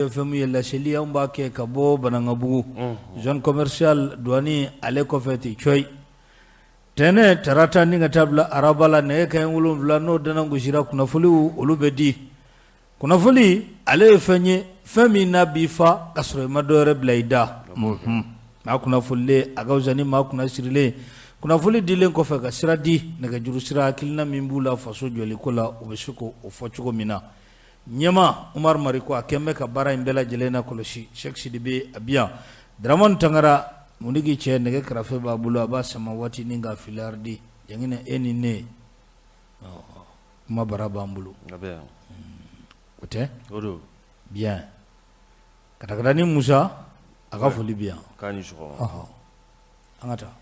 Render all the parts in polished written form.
Fɛn min ye laseli an b'a kɛ ka bɔ Banankabugu zone commerciale douane ale kɔfɛ ten cɔyi tɛnɛn tarata ni ka taa bila araba la nɛgɛ kanɲɛ 7 n'o dana gosira kunnafoniw olu bɛ di kunnafoni ale ye fɛn ye fɛn min n'a b'i fa ka sɔrɔ i ma dɔwɛrɛ bila i da maa kunnafonilen a ka fisa ni maa kunnasirilen kunnafoni dilen kɔfɛ ka sira di nɛgɛjuru sira hakilina min b'u la faso jɔliko la u bɛ se k'o fɔ cogo min na ɲɛmaa Umaru Mariko a kɛlen bɛ ka baara in bɛɛ lajɛlen na kɔlɔsi Sɛki Sidibe a bi yan Dramani Tangara Munigi cɛ nɛgɛ karafe b'a bolo a b'a sama waati ni ka filari di Janginɛ e ni ne kuma bara b'an bolo o tɛ bien Katakatani Musa a ka foli bi yan an ka taa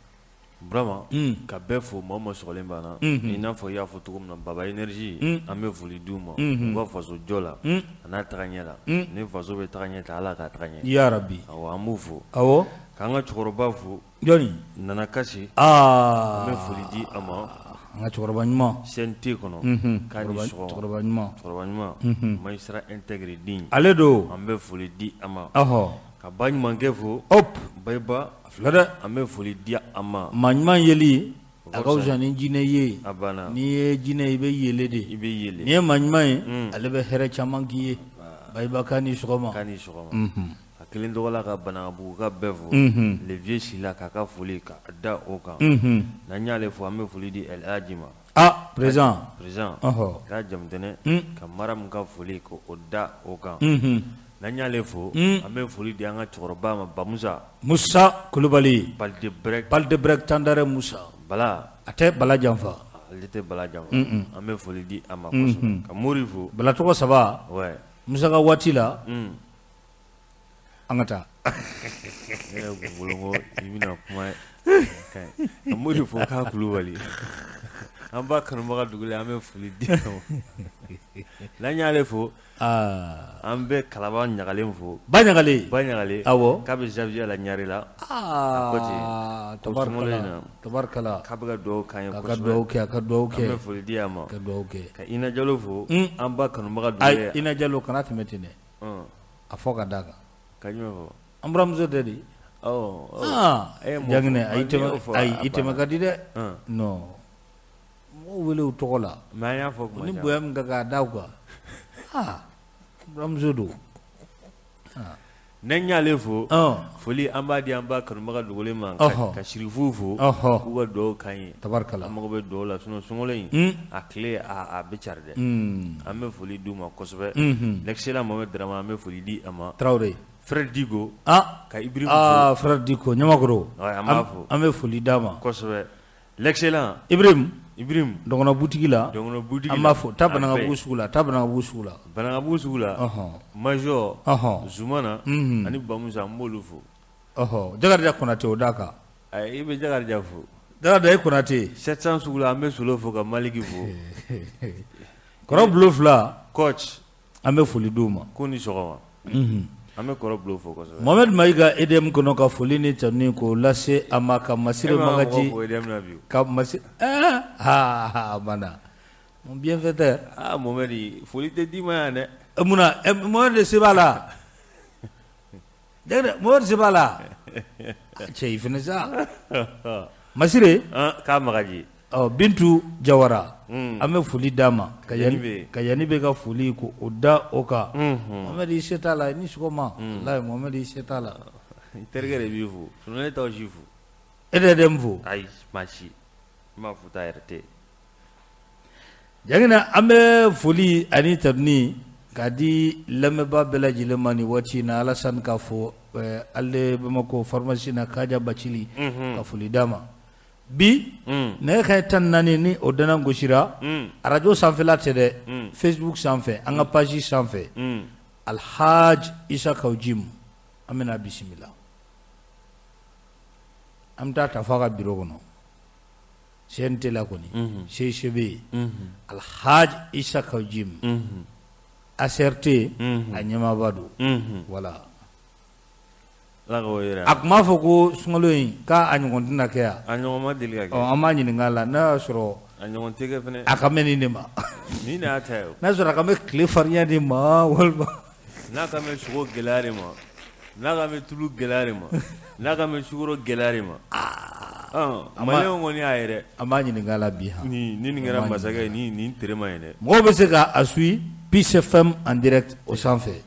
Burama ka bɛɛ fo maa o maa sɔgɔlen b'an na i n'a fɔ i y'a fɔ cogo min na Baba Énergie an bɛ foli d'u ma u ka faso jɔ la a n'a taga ɲɛ la ni faso bɛ taga ɲɛ ta Ala k'a taga ɲɛ yarabi awɔ an b'u fo awɔ k'an ka cɛkɔrɔba fo jɔni Nana Kasi aa an bɛ foli di a ma an ka cɛkɔrɔba ɲuman CNT kɔnɔ k'a ni sɔgɔma cɛkɔrɔba ɲuman cɛkɔrɔba ɲuman magistrat intègre digne ale don an bɛ foli di a ma ɔhɔ ka ba ɲumankɛ fo Bayiba a filɛ dɛ an bɛ foli di a ma maa ɲuman yeli a ka fisa ni jinɛ ye a banna n'i ye jinɛ i bɛ yɛlɛ de i bɛ yɛlɛ n'i ye maa ɲuman ye ale bɛ hɛrɛ caman k'i ye Bayiba k'a ni sɔgɔma k'a ni sɔgɔma a kelen tɔgɔ la ka Banankabuguka bɛɛ fo le vieux Sila k'a ka foli ka da o kan n'an y'ale fo an bɛ foli di El Hadji ma aa président président k'a Jamutɛnɛ ka Maramu ka foli ko o da o kan n'an y'ale fo an bɛ foli di an ka cɛkɔrɔba ma Bamusa Musa Kulubali Baldebrɛk Tandare Musa Bala a tɛ Bala janfa ale tɛ Bala janfa an bɛ foli di a ma kosɛbɛ ka Mori fo Bala tɔgɔ saba Musa ka waati la an ka taa ne yɛrɛ kun bolo ko i bɛna kuma ka Mori fo k'a Kulubali an ba kanubaga dugulen an bɛ foli di n'an y'ale fo aa an bɛ Kalaba Ɲagalen fo ba Ɲagalen ba Ɲagalen awɔ k'a bɛ Zawiya la Ɲarela aa tabarikala tabarikala k'a bɛ ka dugawu k'an ye a ka dugawu kɛ a ka dugawu kɛ an bɛ foli di a ma ka dugawu kɛ ka Ina Jalo fo an ba kanubaga dugulen Ina Jalo kana tɛmɛ ten dɛ a fɔ ka d'a kan ka jumɛn fɔ an buramuso tɛ de Janginɛ ayi i tɛmɛ ka di dɛ non mɔgɔw wele u tɔgɔ la mais an y'a fɔ ni bonya min ka kan k'a da u kan aa buramuso don N'an y'ale fo foli an b'a di an ba kanubaga dogolen ma ka Sirifu fo k'u ka dugawu k'an ye tabarikala an mago bɛ dugawu la sinon sunkalo in a tile a bɛ cari dɛ an bɛ foli d'u ma kosɛbɛ l'excellent Mohamed Dramane an bɛ foli di a ma Tarawele Frère Diko ka Ibrahim frère Diko Ɲamakɔrɔ an b'a fo an bɛ foli d'a ma kosɛbɛ l'excellent Ibrahim Ibrahim dɔgɔnɔ butigi la dɔgɔnɔ butigi an b'a fo taa Banankabugu sugu la taa Banankabugu sugu la Banankabugu sugu la major Zumana ani Bamusa an b'olu fo ɔhɔ Jakarija Konate o d'a kan i bɛ Jakarija fo Jakarija e Konate 700 sugu la an bɛ Solo fo ka Maliki fo kɔrɔ bulon fila coach An bɛ foli d'u ma ko ni sɔgɔma an bɛ kɔrɔ bulon fo kosɛbɛ Mohamed Mayiga EDM kɔnɔ ka foli ni tanuni k'o lase a ma ka Masire Magaji ka a mon bienfaiteur aa Mohamed foli tɛ d'i ma yan dɛ munna Mohamed de se b'a la Mohamed se b'a la cɛ i fana sa Masire k'a Magaji Bintu Jawara an bɛ foli d'a ma ka Yanni bɛ ka foli ko o da o kan Mohamed i se t'a la i ni sɔgɔma walayi Mohamed i se t'a la i terikɛ de b'i fo sinon ne t'aw si fo e de n fo ayi maa si n b'a fo ta yɛrɛ tɛ Janginɛ an bɛ foli ani tanuni k'a di lamɛnbaa bɛɛ lajɛlen ma nin waati in na Alasani k'a fɔ ale Bamakɔ pharmacie na Kaja Bacili ka foli d'a ma bi nɛgɛ kanɲɛ 14 ni o dana gosira arajo sanfɛla tɛ dɛ Facebook sanfɛ an ka page sanfɛ Alhaji Isa Kawu Jim an bɛna bisimila an bɛ taa ta f'a ka bureau kɔnɔ CNT la kɔni CICB yen Alhaji Isa Kawu Jim ACRT a ɲɛmaaba don voilà a tun b'a fɔ ko sunkalo in k'a ɲɔgɔn tɛna kɛ yan a ɲɔgɔn ma deli ka kɛ an b'a ɲininka a la n'a y'a sɔrɔ a ɲɔgɔn tɛ kɛ fɛnɛ a kan bɛ nin de ma nin de y'a ta ye n'a sɔrɔ a kan bɛ tile farinya de ma walima N'a kan bɛ sogo gɛlɛya de ma, n'a kan bɛ tulu gɛlɛya de ma, n'a kan bɛ sukaro gɛlɛya de ma, maliyɛnw kɔni y'a ye dɛ. An b'a ɲininka la bi han. Ni nin kɛra masakɛ ye, ni nin tere ma ɲi dɛ. Mɔgɔw bɛ se ka a suit Peace FM en direct o sanfɛ.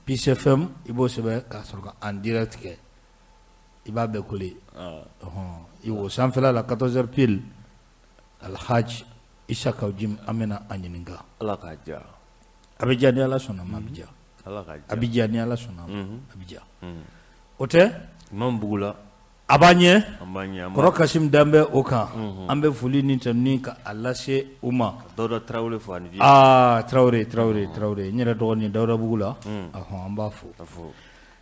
Peace FM i b'o sɛbɛn k'a sɔrɔ ka en direct kɛ, i b'a bɛɛ coller. I o sanfɛla la 14 heures pile, Alhaji Isa Kawu Jim, an bɛna a ɲininka. Ala k'a diya. A bɛ diya ni Ala sɔnna ma, a bɛ diya. Ala k'a diya. A bɛ diya ni Ala sɔnna ma, a bɛ diya. O tɛ? Imam Bugula. A b'an ɲɛ. An b'an ɲɛ. Kɔrɔ Kasim dan bɛ o kan. An bɛ foli ni tanuni ka a lase u ma. Dawuda Tarawele fo ani. Aa Tarawele Tarawele Tarawele, n yɛrɛ dɔgɔnin Dawudabugu la. Ɔhɔn, an b'a fo. A fo.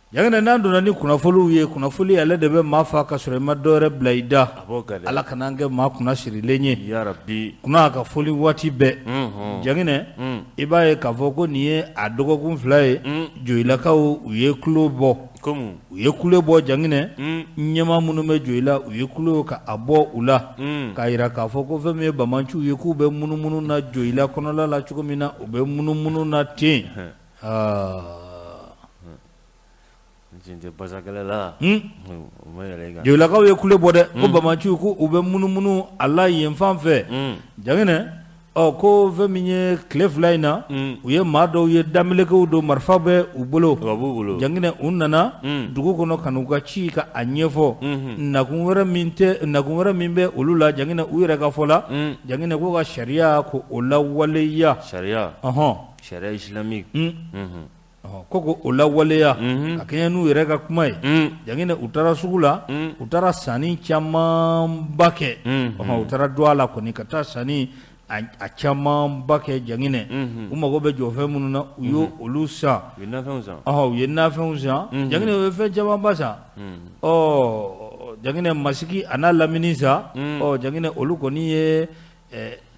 Jaginɛ, n'an donna ni kunnafoniw ye, kunnafoni ale de bɛ maa fa ka sɔrɔ i ma dɔwɛrɛ bila i da. A b'o kɛ dɛ. Ala kana an kɛ maa kunna sirilen ye. Yarabi. Kunna ka foli waati bɛɛ. Jaginɛ, i b'a ye k'a fɔ ko nin ye a dɔgɔkun 2 ye. Joyilakaw u ye kulo bɔ. Komi? U ye kule bɔ Jaginɛ. Ɲɛmaa minnu bɛ Joyila, u ye kule ka a bɔ u la. K'a jira k'a fɔ ko fɛn min ye bamanciw ye, k'u bɛ munumunu na Joyila kɔnɔla la cogo min na, u bɛ munumunu na ten. Aa. Joyilakaw ye kule bɔ dɛ, ko bamanciw ko u bɛ munumunu a la yen fan fɛ. Jaginɛ, ɔ ko fɛn min ye tile 2 in na, u ye maa dɔw ye, danbelekew don, marifa bɛ u bolo. Jaginɛ, u nana dugu kɔnɔ ka n'u ka ci ka a ɲɛfɔ. Nakun wɛrɛ min tɛ, nakun wɛrɛ min bɛ olu la Jaginɛ, u yɛrɛ ka fɔ la, Jaginɛ, k'u ka sariya ko o lawaleya. Sariya. Ɔhɔn. Sariya islamique. Ko ko o lawaleya ka kɛɲɛ n'u yɛrɛ ka kuma ye. Jaginɛ, u taara sugu la, u taara sanni camanba kɛ. Ɔhɔn, u taara don a la kɔni ka taa sanni a camanba kɛ Jaginɛ. U mago bɛ jɔfɛn minnu na, u y'o olu san. U ye nafɛnw san. Ɔhɔn, u ye nafɛnw san. Jaginɛ, u ye fɛn camanba san. Ɔ Jaginɛ, Masigi a n'a lamini sa. Ɔ Jaginɛ, olu kɔni ye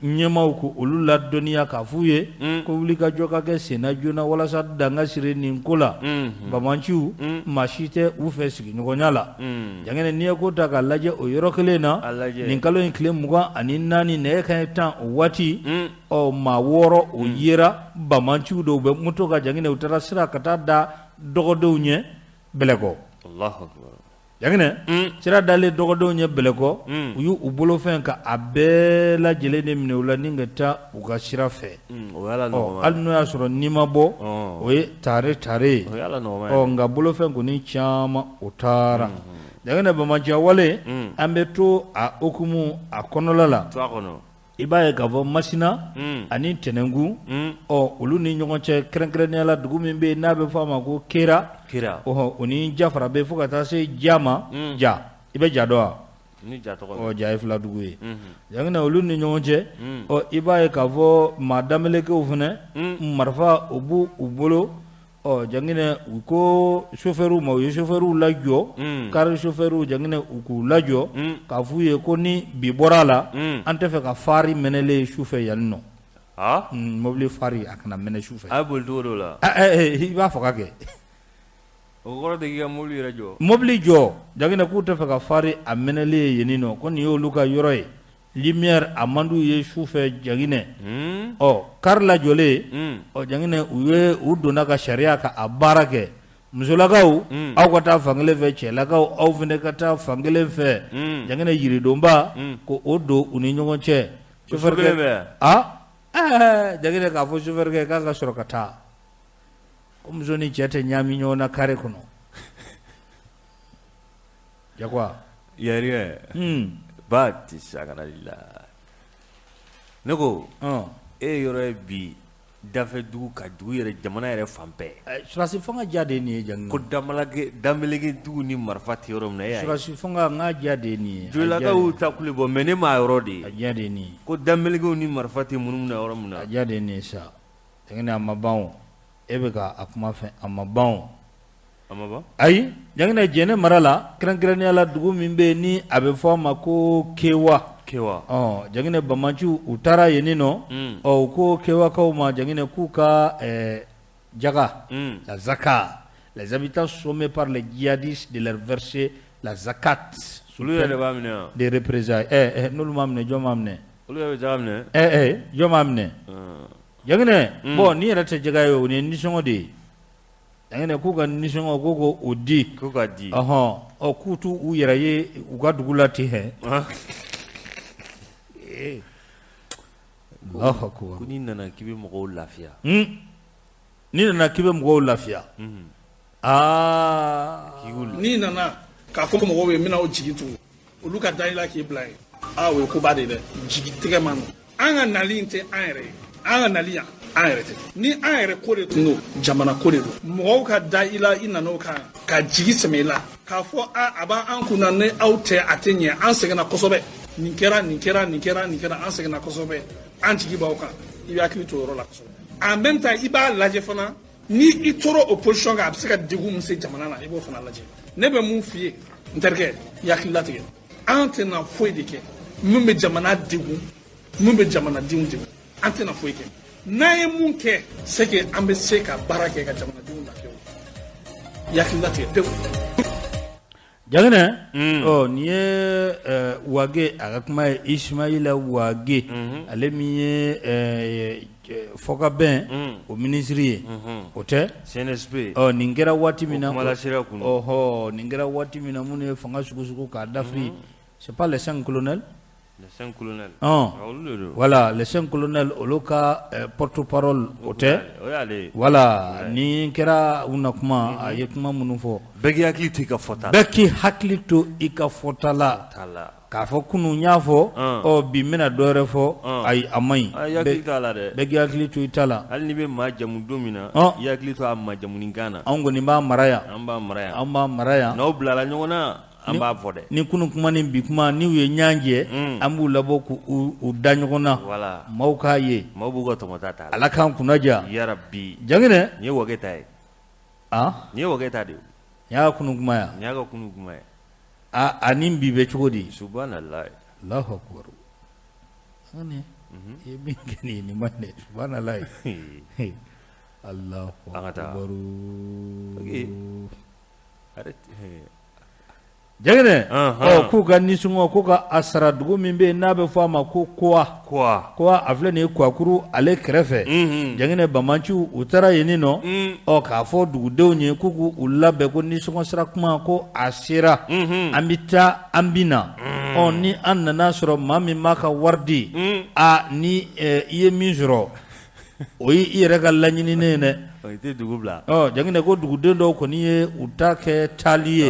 ɲɛmaw ko olu ladɔnniya k'a f'u ye ko wuli ka jɔ ka kɛ senna joona walasa dan ka siri nin ko la. Bamanciw maa si tɛ u fɛ sigiɲɔgɔnya la. Jaginɛ, n'i ye ko ta k'a lajɛ o yɔrɔ kelen na, nin kalo in tile 24 nɛgɛ kanɲɛ 10 o waati, ɔ maa 6 o yera bamanciw dɔw bɛ moto kan Jaginɛ, u taara sira ka taa da dɔgɔdenw ɲɛ Bɛlɛkɔ. Jaginɛ, sira dalen dɔgɔdenw ɲɛ Bɛlɛkɔ, u y'u u bolofɛn ka a bɛɛ lajɛlen de minɛ u la ni ka taa u ka sira fɛ. Hali n'o y'a sɔrɔ ni ma bɔ, o ye tare tare ye. Ɔ nka bolofɛn kɔni caman o taara. Jaginɛ, bamanciya wale, an bɛ to a hukumu a kɔnɔla la. I b'a ye k'a fɔ Masina ani Tɛnɛnkun, ɔ olu ni ɲɔgɔn cɛ, kɛrɛnkɛrɛnnenya la dugu min bɛ yen n'a bɛ fɔ a ma ko Kera, ɔhɔ, o ni Jafara bɛ fo ka taa se Ja ma. Ja, i bɛ Ja dɔn wa? Ɔ Ja ye fila dugu ye. Jaginɛ, olu ni ɲɔgɔn cɛ, ɔ i b'a ye k'a fɔ maa danbelekew fana, marifa o b'u bolo. Ɔ Jaginɛ, u ko sofɛriw ma, u ye sofɛriw lajɔ, kari sofɛriw Jaginɛ, u k'u lajɔ k'a f'u ye ko ni bi bɔra a la, an tɛ fɛ ka phare mɛnɛlen su fɛ yan nɔ. Mobili phare a kana mɛnɛ su fɛ. A ye boli cogo dɔ la. I b'a faga kɛ. O kɔrɔ de k'i ka mobili yɛrɛ jɔ. Mobili jɔ Jaginɛ, k'u tɛ fɛ ka phare a mɛnɛlen ye yen nɔ, ko nin y'olu ka yɔrɔ ye. Lumière a man d'u ye su fɛ Jaginɛ. Ɔ kari lajɔlen, ɔ Jaginɛ, u ye u donna ka sariya ka a baara kɛ. Musolakaw, aw ka taa fankelen fɛ, cɛlakaw, aw fana ka taa fankelen fɛ. Jaginɛ, yiridonba ko o don u ni ɲɔgɔn cɛ. Sofɛrikɛ a Jaginɛ, k'a fɔ sofɛrikɛ k'a ka sɔrɔ ka taa, ko muso ni cɛ tɛ ɲaami ɲɔgɔn na kari kɔnɔ. Jagoya. Yɛrɛ ba tɛ la. Ne ko e yɔrɔ ye bi dafɛ dugu ka dugu yɛrɛ jamana yɛrɛ fan bɛɛ. Sɔrɔdasi fanga ja de ye nin ye Jaginɛ. Ko danbeleke dugu ni marifa tɛ yɔrɔ min na. Sɔrɔdasi fanga n ka ja de ye nin ye. Joyilakaw y'u ta kule bɔ mais ne m'a yɔrɔ de ye. A ja de ye nin ye. Ko danbelekew ni marifa tɛ munumunu na yɔrɔ min na. A ja de ye nin ye sa. Jaginɛ, a ma ban o. E bɛ ka a kuma fɛ, a ma ban o. Ayi Jaginɛ, Jɛnɛ mara la, kɛrɛnkɛrɛnnenya la dugu min bɛ yen ni a bɛ fɔ a ma ko Kewa. Jaginɛ, bamanciw u taara yen nɔ. Ɔ u ko Kewakaw ma Jaginɛ k'u ka jaga, la zaka, les habitants sommés par les djihadistes de leur verser la zakat. Olu yɛrɛ de b'a minɛ wa? De représailles. N'olu m'a minɛ, jɔn b'a minɛ? Olu yɛrɛ bɛ jaga minɛ? Jɔn b'a minɛ? Jaginɛ, bon nin yɛrɛ tɛ jaga ye o, nin ye nisɔngɔ de ye. Jaginɛ k'u ka nisɔngɔ ko k'o di, k'u ka di, ɔhɔn, ɔ k'u t'u yɛrɛ ye u ka dugu la ten hɛ, ee Alahu akibaru, ko n'i nana k'i bɛ mɔgɔw lafiya, n'i nana k'i bɛ mɔgɔw lafiya, aa n'i nana k'a fɔ mɔgɔw ye n bɛna aw jigi tugu olu ka da i la k'i bila yen aa o ye koba de ye dɛ jigi tigɛ man nɔgɔn an ka nali in tɛ an yɛrɛ ye an ka nali yan an yɛrɛ tɛ ni an yɛrɛ ko de tun don jamana ko de don mɔgɔw ka da i la i nan'o kan ka jigi sɛmɛ i la k'a fɔ a a b'an kun na ni aw tɛ a tɛ ɲɛ an sɛgɛnna kosɛbɛ nin kɛra nin kɛra nin kɛra nin kɛra an sɛgɛnna kosɛbɛ an jigi b'aw kan i bɛ hakili to o yɔrɔ la kosɛbɛ en même temps i b'a lajɛ fana ni i tora o position kan a bɛ se ka degun min se jamana na i b'o fana lajɛ ne bɛ mun f'i ye n terikɛ i hakili latigɛ an tɛna foyi de kɛ min bɛ jamana degun min bɛ jamanadenw degun an tɛna foyi kɛ n'an ye mun kɛ c'est que an bɛ se ka baara kɛ ka jamanadenw lafiya i hakili latigɛ pewu. Jaginɛ ɔ nin ye Wage a ka kuma ye Ismaila Wage ale min ye fɔkabɛn o minisiri ye o tɛ CNSP ɔ nin kɛra waati min na ɔhɔ nin kɛra waati min na minnu ye fanga sugusugu k'a dafiri c'est pas les 5 colonels voilà les 5 colonels olu ka porte-parole o tɛ voilà nin kɛra u na kuma a ye kuma minnu fɔ bɛɛ k'i hakili to i ka fɔta bɛɛ k'i hakili to i ka fɔta la k'a fɔ kunun n y'a fɔ ɔ bi n bɛna dɔ wɛrɛ fɔ ayi a man ɲi bɛɛ k'i hakili to i ta la hali n'i bɛ maa jamu don min na i hakili to a majamunikan na anw kɔni b'a mara yan an b'a mara yan an b'a mara yan n'aw bilala ɲɔgɔn na an b'a fɔ dɛ ni kunun kuma ni bi kuma n'u ye ɲɔgɔn jɛ an b'u labɔ k'u da ɲɔgɔn na maaw k'a ye maaw b'u ka tɔmɔta ta ala k'an kunna diya yarabi Jaginɛ nin ye Wage ta ye nin ye Wage ta de ye nin y'a kunun kuma ye nin y'a ka kunun kuma ye a ni bi bɛ cogo di subhanallah Allahu akbar i ye min kɛ nin ye nin man ɲi dɛ subhanallah Allahu akbar Jaginɛ ɔ k'u ka nisɔngɔ ko ka a sara dugu min bɛ yen n'a bɛ fɔ a ma ko Kowa Kowa a filɛ nin ye Kuwakuru ale kɛrɛfɛ Jaginɛ banbaanciw u taara yen nɔ ɔ k'a fɔ dugudenw ye k'u k'u labɛn ko nisɔngɔ sara kuma ko a sera an bɛ taa an bɛ na ɔ ni an nana sɔrɔ maa min m'a ka wari di a ni i ye min sɔrɔ o ye i yɛrɛ ka laɲininen ye dɛ i tɛ dugu bila Jaginɛ ko duguden dɔw kɔni ye u ta kɛ taali ye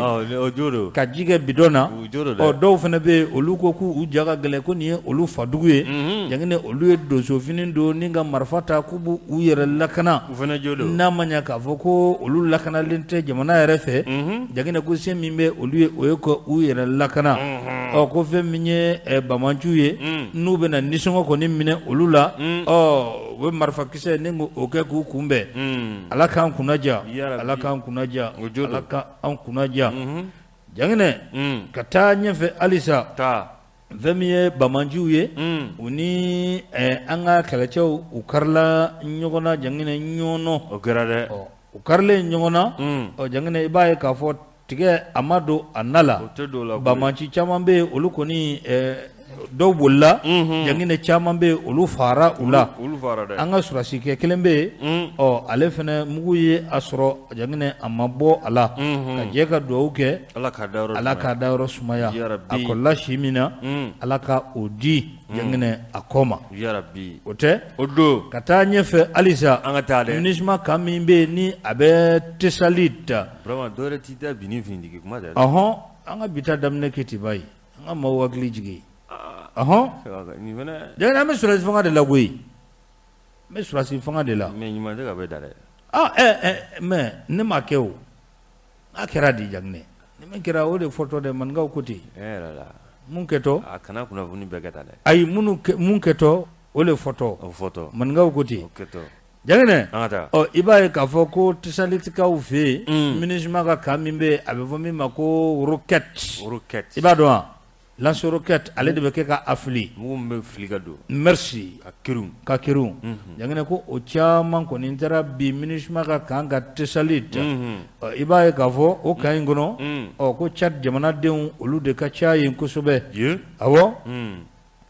ka ji kɛ bidɔn na ɔ dɔw fana bɛ yen olu ko k'u ja ka gɛlɛn ko nin ye olu fadugu ye Jaginɛ olu ye donsofini don ni ka marifa ta k'u b'u yɛrɛ lakana n'a ma ɲɛ k'a fɔ ko olu lakanalen tɛ jamana yɛrɛ fɛ Jaginɛ ko se min bɛ olu ye o ye ka u yɛrɛ lakana ɔ ko fɛn min ye banbaanciw ye n'u bɛna nisɔngɔ kɔni minɛ olu la ɔ u bɛ marifakisɛ ni k'o kɛ k'u kunbɛn ala k'an kunna diya ala k'an kunna diya ala k'an kunna diya Jaginɛ ka taa ɲɛfɛ halisa fɛn min ye banbaanciw ye u ni an ka kɛlɛcɛw u karila ɲɔgɔn na Jaginɛ Ɲɔnɔ o kɛra dɛ u karilen ɲɔgɔn na ɔ Jaginɛ i b'a ye k'a fɔ tigɛ a ma don a na la banbaanci caman bɛ yen olu kɔni dɔw bolila Jaginɛ caman bɛ yen olu fara u la an ka sɔrɔdasikɛ kelen bɛ yen ɔ ale fana mugu ye a sɔrɔ Jaginɛ a ma bɔ a la ka jɛ ka dugawu kɛ ala k'a dayɔrɔ sumaya a kɔrɔla si min na ala ka o di Jaginɛ a kɔ ma o tɛ o don ka taa ɲɛfɛ halisa an ka taa dɛ MINUSMA camp min bɛ yen ni a bɛ Tesalit Vraiment dɔwɛrɛ t'i da bi ni finitigi kuma tɛ ɔhɔn an ka bi ta daminɛ ketiba ye an ka maaw hakili jigin ɔhɔn nin fana Jaginɛ an bɛ sɔrɔdasi fanga de la koyi n bɛ sɔrɔdasi fanga de la mais ɲuman tɛ ka bɛɛ da dɛ mais ne ma kɛ o n'a kɛra di Jaginɛ ni min kɛra o de fɔtɔ dɛ maninkaw ko ten tiɲɛ yɛrɛ la mun kɛtɔ a kana kunnafoni bɛɛ kɛ tan dɛ ayi mun kɛtɔ o de fɔtɔ o fɔtɔ maninkaw ko ten o kɛtɔ Jaginɛ an ka taa ɔ i b'a ye k'a fɔ ko Tesalitikaw fɛ yen MINUSMA ka camp min bɛ yen a bɛ fɔ min ma ko roquette roquette i b'a dɔn wa lance roquette ale de bɛ kɛ ka a fili mugu min bɛ fili ka don merci ka kerun ka kerun Jaginɛ ko o caman kɔni taara bin MINUSMA ka camp kan Tesalit i b'a ye k'a fɔ o camp in kɔnɔ ɔ ko Tchad jamanadenw olu de ka ca yen kosɛbɛ awɔ.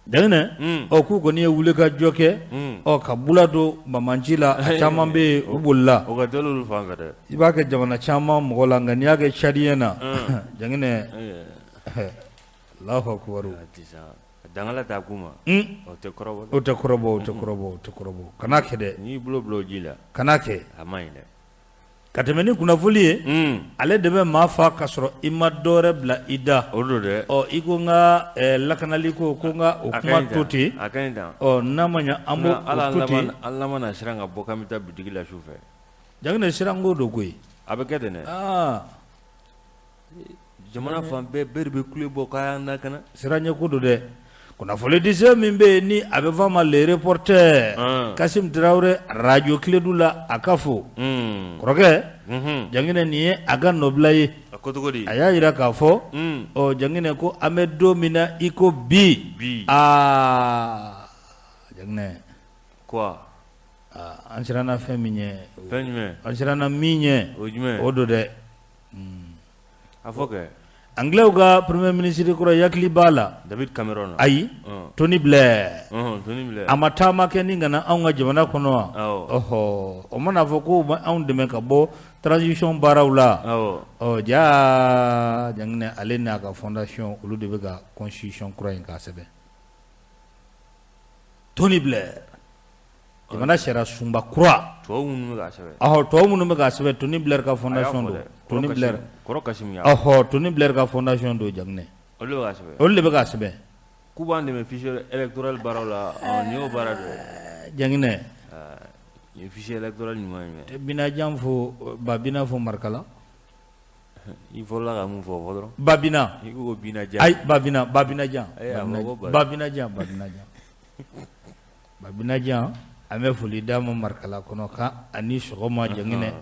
Jaginɛ ɔ k'u kɔni ye wuli ka jɔ kɛ ɔ ka bula don banbaanci la a caman bɛ yen u bolila o ka teli olu fan fɛ dɛ i b'a kɛ jamana caman mɔgɔ la nka n'i y'a kɛ Tchadien na Jaginɛ Alahu akibaru dangala t'a k'u ma o tɛ kɔrɔbɔ o tɛ kɔrɔbɔ o tɛ kɔrɔbɔ o tɛ kɔrɔbɔ kan'a kɛ dɛ n'i bolo bila o ji la kan'a kɛ a man ɲi dɛ ka tɛmɛ ni kunnafoni ye ale de bɛ maa fa ka sɔrɔ i ma dɔwɛrɛ bila i da o don dɛ ɔ i ko n ka lakanali ko ko n ka o kuma to ten a ka ɲi tan ɔ n'a ma ɲɛ an b'o to ten ala mana siran ka bɔ k'an bɛ taa bitigi la su fɛ Jaginɛ siranko don koyi a bɛ kɛ ten dɛ aa jamana fan bɛɛ bɛɛ de bɛ kule bɔ k'a y'an lakana siranɲɛko don dɛ kunnafonidisɛ min bɛ yen ni a bɛ f'a ma le reporter Kasim Tarawele radio Kiledu la a ka fo kɔrɔkɛ Jaginɛ nin ye a ka nɔbila ye a ko cogo di a y'a jira k'a fɔ ɔ Jaginɛ ko an bɛ don min na i ko bi bi aa Jaginɛ quoi an siranna fɛn min ɲɛ fɛn jumɛn an siranna min ɲɛ o jumɛn o don dɛ a fɔ kɛ Anglais ka premier ministre kɔrɔ i hakili b'a la David Cameron ayi Tony Blair Tony Blair a ma taama kɛ ni ka na anw ka jamana kɔnɔ wa ɔhɔ o mana fɔ ko u anw dɛmɛ ka bɔ transition baaraw la ɔ jaa Jaginɛ ale n'a ka fondation olu de bɛ ka constitution kura in k'a sɛbɛn Tony Blair jamana sariya sunba kura tubabu minnu bɛ k'a sɛbɛn ɔhɔ tubabu minnu bɛ k'a sɛbɛn Tony Blair ka fondation don Tony Blair kɔrɔ Kasimu y'a ɔhɔ Tony Blair ka fondation don Jaginɛ olu de bɛ k'a sɛbɛn olu de bɛ k'a sɛbɛn k'u b'an dɛmɛ fichier électoral baaraw la nin y'o baara dɔ ye Jaginɛ nin ye fichier électoral ɲuman ye tɛ Binajan fo Babina fo Marikala i fɔlɔla ka mun fɔ o fɔ dɔrɔn Babina i ko ko Binajan ayi Babina Babinajan Babinajan Babinajan Babinajan an bɛ foli d'a ma Marikala kɔnɔ ka a ni sɔgɔma Jaginɛ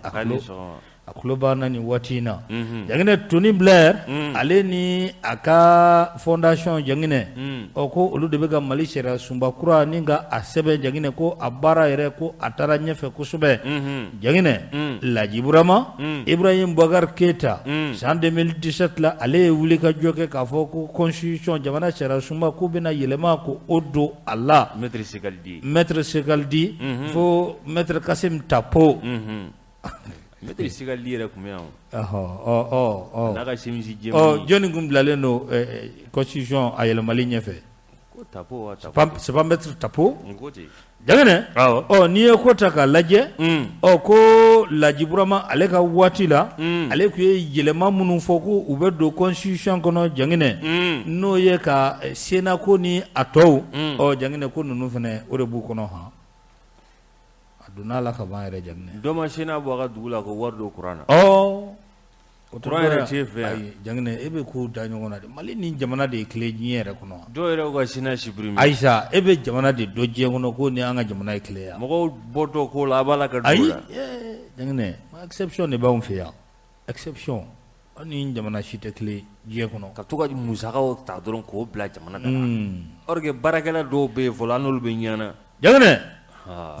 a tulo b'an na nin waati in na Jaginɛ Tony Blair ale ni a ka fondation Jaginɛ ɔ ko olu de bɛ ka Mali sariya sunba kura ni ka a sɛbɛn Jaginɛ ko a baara yɛrɛ ko a taara ɲɛfɛ kosɛbɛ Jaginɛ Laji Burama Ibrahim Boubacar Keita san 2017 la ale ye wuli ka jɔ kɛ k'a fɔ ko constitution jamana sariya sunba k'u bɛna yɛlɛma ko o don a la maître Ségal Di fo maître Kassim Tapo maître Ségal Di yɛrɛ tun bɛ yan n'a ka chemise jɛman jɔnni tun bilalen don constitution a yɛlɛmali ɲɛfɛ ko Tapo c'est pas maître Tapo Jaginɛ ɔ n'i ye ko ta k'a lajɛ ɔ ko Laji Burama ale ka waati la ale tun ye yɛlɛma minnu fɔ ko u bɛ don constitution kɔnɔ Jaginɛ n'o ye ka Sénat ko ni a tɔw ɔ Jaginɛ ko ninnu fana o de b'u kɔnɔ hɔn a donna a la ka ban yɛrɛ Jaginɛ dɔ ma Sénat bɔ a ka dugu la ko wari don kuran na ɔ o kuran yɛrɛ t'e fɛ yan ayi Jaginɛ e bɛ kow da ɲɔgɔn na de Mali ni jamana de ye kelen diɲɛ yɛrɛ kɔnɔ dɔw yɛrɛ y'u ka Sénat supprimer Ayisa e bɛ jamana de dɔn diɲɛ kɔnɔ ko ni an ka jamana ye kelen ye mɔgɔw bɔtɔ ko la a b'a la ka don ayi la Jaginɛ exception de b'anw fɛ yan exception an ni jamana si tɛ kelen diɲɛ kɔnɔ ka to ka musakaw ta dɔrɔn k'o bila jamana da la or que baarakɛla dɔw bɛ yen fɔlɔ an n'olu bɛ ɲana Jaginɛ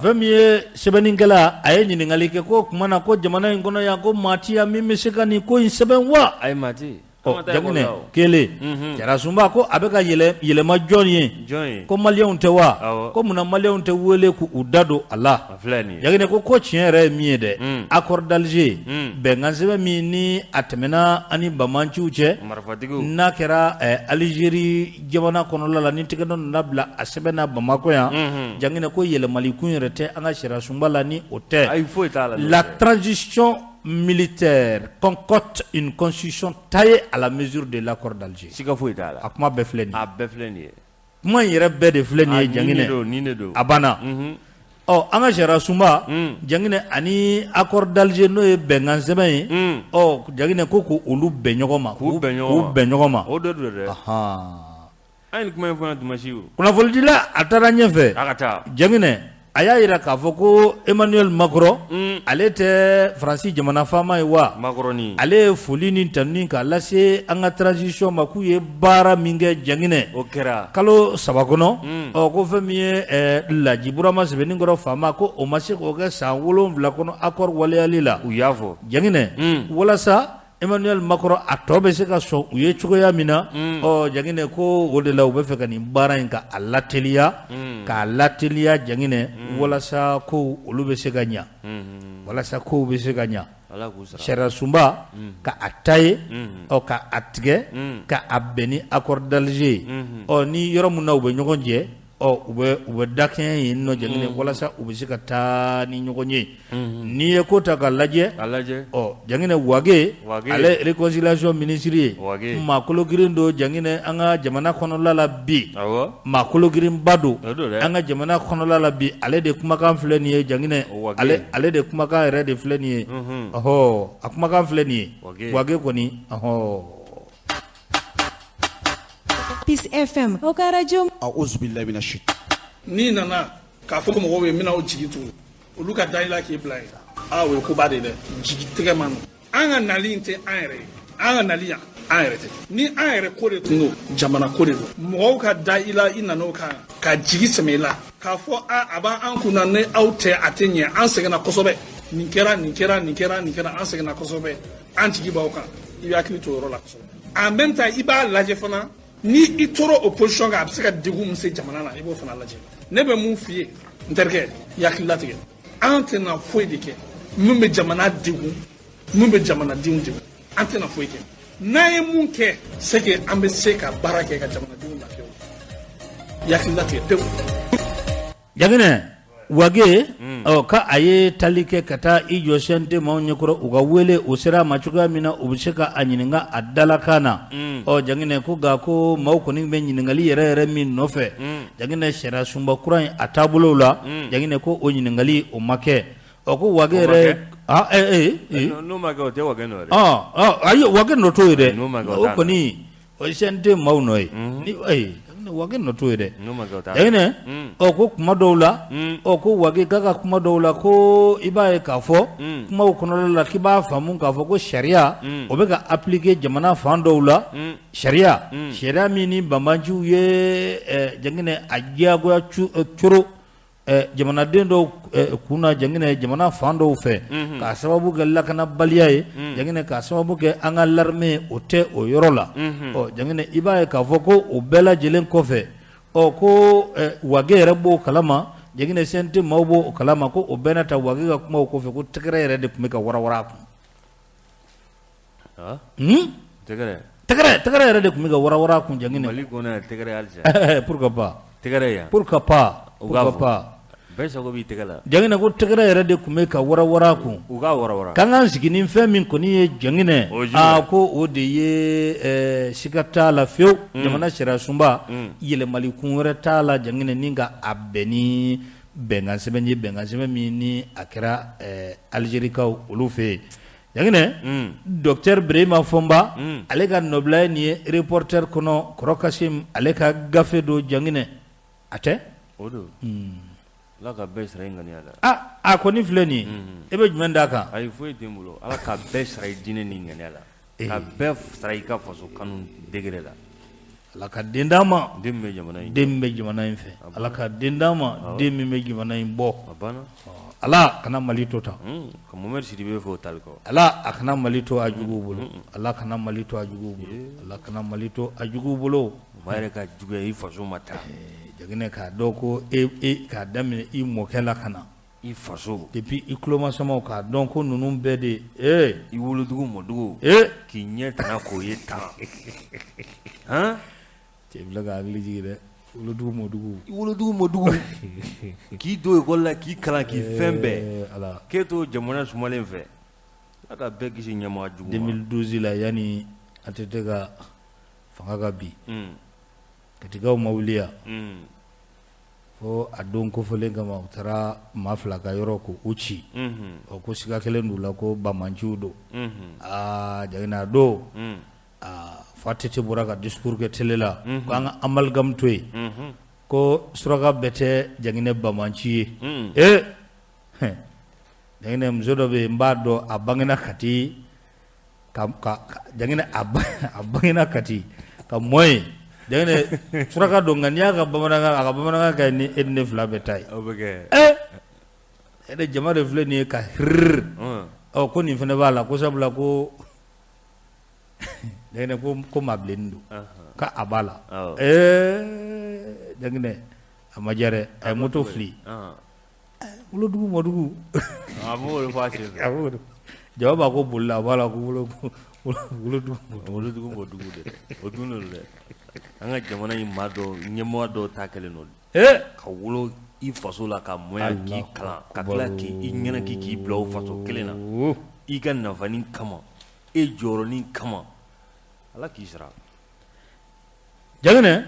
fɛn min ye sɛbɛnnikɛla a ye ɲininkali kɛ ko o tuma na ko jamana in kɔnɔ yan ko maa tɛ yan min bɛ se ka nin ko in sɛbɛn wa ayi maa tɛ yen Jaginɛ kelen sariya sunba ko a bɛ ka yɛlɛma jɔn ye ko maliyɛnw tɛ wa ko munna maliyɛnw tɛ wele k'u da don a la Jaginɛ ko tiɲɛ yɛrɛ ye min ye dɛ accord d'Alger bɛnkan sɛbɛn min ni a tɛmɛna an ni banbaanciw cɛ n'a kɛra Algérie jamana kɔnɔla la ni tɛgɛ nana bila a sɛbɛn na Bamakɔ yan Jaginɛ ko yɛlɛmali kun yɛrɛ tɛ an ka sariya sunba la ni o tɛ la transition militaire concocte une constitution taillée à la mesure de l'accord d'Alger siga foyi t'a la a kuma bɛɛ filɛ nin ye a bɛɛ filɛ nin ye kuma in yɛrɛ bɛɛ de filɛ nin ye Jaginɛ nin de don a banna ɔ an ka sariya sunba Jaginɛ ani accord d'Alger n'o ye bɛnkan sɛbɛn ye ɔ Jaginɛ ko k'olu bɛn ɲɔgɔn ma k'u bɛn ɲɔgɔn ma o de don dɛ an ye nin kuma in fɔ yan dimanche o kunnafonidila a taara ɲɛfɛ a ka taa Jaginɛ a y'a jira k'a fɔ ko Emmanuel Macron ale tɛ Faransi jamana faama ye wa Macron ale ye foli ni tanuni k'a lase an ka transition ma k'u ye baara min kɛ Jaginɛ o kɛra kalo 3 kɔnɔ ɔ ko fɛn min ye Laji Burama Sɛbɛnninkɔrɔ faama ko o ma se k'o kɛ san 7 kɔnɔ accord waleyali la u y'a fɔ Jaginɛ walasa Emmanuel Macron a tɔ bɛ se ka sɔn u ye cogoya min na, ɔ Jaginɛ ko o de la u bɛ fɛ ka nin baara in ka a lateliya, k'a lateliya Jaginɛ walasa kow olu bɛ se ka ɲa, walasa kow bɛ se ka ɲa, sariyasunba ka a tailler, ɔ ka a tigɛ, ka a bɛn ni accord d'Alger ye, ɔ ni yɔrɔ min na u bɛ ɲɔgɔn jɛ ɔ u bɛ dakɛɲɛ yen nɔ Jaginɛ walasa u bɛ se ka taa ni ɲɔgɔn ye n'i ye ko ta ka lajɛ ɔ Jaginɛ Wage ale réconciliation ministre ye maa kologirin don Jaginɛ an ka jamana kɔnɔla la bi maa kologirinba don an ka jamana kɔnɔla la bi ale de kumakan filɛ nin ye Jaginɛ ale de kumakan yɛrɛ de filɛ nin ye ɔhɔ a kumakan filɛ nin ye Wage kɔni ɔhɔ Peace FM o ka radio N'i nana k'a fɔ mɔgɔw ye n bɛna aw jigi tugu olu ka da i la k'i bila yen aa o ye koba de ye dɛ jigi tigɛ man nɔgɔn an ka nali in tɛ an yɛrɛ ye an ka nali yan an yɛrɛ tɛ ni an yɛrɛ ko de tun don jamana ko de don mɔgɔw ka da i la i nan'o kan ka jigi sɛmɛ i la k'a fɔ a a b'an kunna ni aw tɛ a tɛ ɲɛ an sɛgɛnna kosɛbɛ nin kɛra nin kɛra nin kɛra nin kɛra an sɛgɛnna kosɛbɛ an jigi b'aw kan i bɛ hakili to o yɔrɔ la kosɛbɛ en même temps i b'a lajɛ fana ni i tora o position kan a bɛ se ka degun min se jamana na i b'o fana lajɛ ne bɛ mun f'i ye n terikɛ i hakili latigɛ an tɛna foyi de kɛ min bɛ jamana degun min bɛ jamanadenw degun an tɛna foyi kɛ n'an ye mun kɛ c'est que an bɛ se ka baara kɛ ka jamanadenw lafiya i hakili latigɛ pewu. Jaginɛ Wage ɔ ka a ye tali kɛ ka taa i jɔ CNT maaw ɲɛkɔrɔ u ka wele o sera a ma cogoya min na u bɛ se ka a ɲininka a dalakan na ɔ Jaginɛ ko nka ko maaw kɔni bɛ ɲininkali yɛrɛ yɛrɛ min nɔfɛ Jaginɛ sariya sunba kura in a taabolo la Jaginɛ ko o ɲininkali o ma kɛ ɔ ko Wage yɛrɛ n'o ma kɛ o tɛ Wage nɔ ye dɛ ayi Wage nɔ t'o ye dɛ o kɔni o ye CNT maaw nɔ ye ni Wage nɔ t'o ye dɛ Jaginɛ ɔ ko kuma dɔw la ɔ ko Wage k'a ka kuma dɔw la ko i b'a ye k'a fɔ kumaw kɔnɔna la k'i b'a faamu k'a fɔ ko sariya o bɛ ka appliquer jamana fan dɔw la sariya sariya min ni banbaanciw ye Jaginɛ a diyagoya coro jamanaden dɔw kun na Jaginɛ jamana fan dɔw fɛ k'a sababu kɛ lakanabaliya ye Jaginɛ k'a sababu kɛ an ka l'armée o tɛ o yɔrɔ la ɔ Jaginɛ i b'a ye k'a fɔ ko o bɛɛ lajɛlen kɔfɛ ɔ ko Wage yɛrɛ b'o kalama Jaginɛ CNT maaw b'o kalama ko o bɛɛ n'a ta Wage ka kumaw kɔfɛ ko tɛgɛrɛ yɛrɛ de tun bɛ ka warawara a kun. Tɛgɛrɛ tɛgɛrɛ yɛrɛ de tun bɛ ka warawara a kun Jaginɛ Mali kɔnɔ yan tɛgɛrɛ halisa pourquoi pas tɛgɛrɛ yan pourquoi pas pourquoi pas bɛɛ sago b'i tɛgɛ la Jaginɛ ko tɛgɛrɛ yɛrɛ de tun bɛ ka warawara a kun u ka warawara k'an k'an sigi ni fɛn min kɔni ye Jaginɛ aa ko o de ye siga t'a la fiyewu jamana sariya sunba yɛlɛmali kun wɛrɛ t'a la Jaginɛ ni ka a bɛn ni bɛnkan sɛbɛn ye bɛnkan sɛbɛn min ni a kɛra Alizerikaw olu fɛ yen Jaginɛ docteur Birima Fɔnba ale ka nɔbila ye nin ye Reporter kɔnɔ Kɔrɔ Kasim ale ka gafe don Jaginɛ a tɛ o don Ala ka bɛɛ sara i ŋaniya la a kɔni filɛ nin ye e bɛ jumɛn d'a kan ayi foyi tɛ n bolo Ala ka bɛɛ sara i diinɛ ni ŋaniya la ka bɛɛ sara i ka faso kanu degré la Ala ka den d'an ma den min bɛ jamana in den min bɛ jamana in fɛ Ala ka den d'an ma den min bɛ jamana in bɔ a banna Ala kana Mali to tan ka Mohamed Sidibe fo tali kɔ Ala a kana Mali to a juguw bolo Ala kana Mali to a juguw bolo Ala kana Mali to a juguw bolo maa yɛrɛ ka juguya i faso ma ta Jaginɛ k'a dɔn ko e k'a daminɛ i mɔkɛ la ka na i faso depuis i tulomasamaw k'a dɔn ko ninnu bɛɛ de ee i wolodugu mɔdugu ee k'i ɲɛ tana k'o ye tan han cɛ filɛ ka hakili jigin dɛ wolodugu mɔdugu i wolodugu mɔdugu k'i don ekɔli la k'i kalan k'i fɛn bɛɛ ala k'e to jamana sumalen fɛ Ala ka bɛɛ kisi ɲɛmaa jugu ma 2012 la yanni ATT ka fanga ka bin Katikaw ma wuli yan fo a don kofɔlen kama u taara maa fila ka yɔrɔ ko u ci ɔ ko siga kɛlen d'u la ko banbaanciw don aa Jaginɛ a don aa fo ATT bɔra ka discours kɛ télé la ko an ka amalgame to yen ko suraka bɛɛ tɛ Jaginɛ banbaanci ye ee Jaginɛ muso dɔ bɛ yen n b'a dɔn a bangena Kati Jaginɛ a bangena Kati ka mɔ yen Jaginɛ suraka don nka n'i y'a ka bamanankan a ka bamanankan ka ɲi ni e ni ne fila bɛɛ ta ye o bɛ kɛ e de jama de filɛ nin ye ka hiriri ɔ ko nin fana b'a la ko sabula ko Jaginɛ ko maa bilennin don k'a b'a la Jaginɛ a ma diya dɛ a ye moto fili wolodugu mɔdugu a b'o fɔ a senfɛ jaba b'a ko bolila a b'a la ko wolodugu mɔdugu dɛ o dun don dɛ an ka jamana in maa dɔw ɲɛmɔgɔ dɔw ta kɛlen don ka wolo i faso la ka mɔ yan k'i kalan ka tila k'i ɲɛnaki k'i bila o faso kelen na i ka nafanin kama e jɔyɔrɔnin kama ala k'i sara Jaginɛ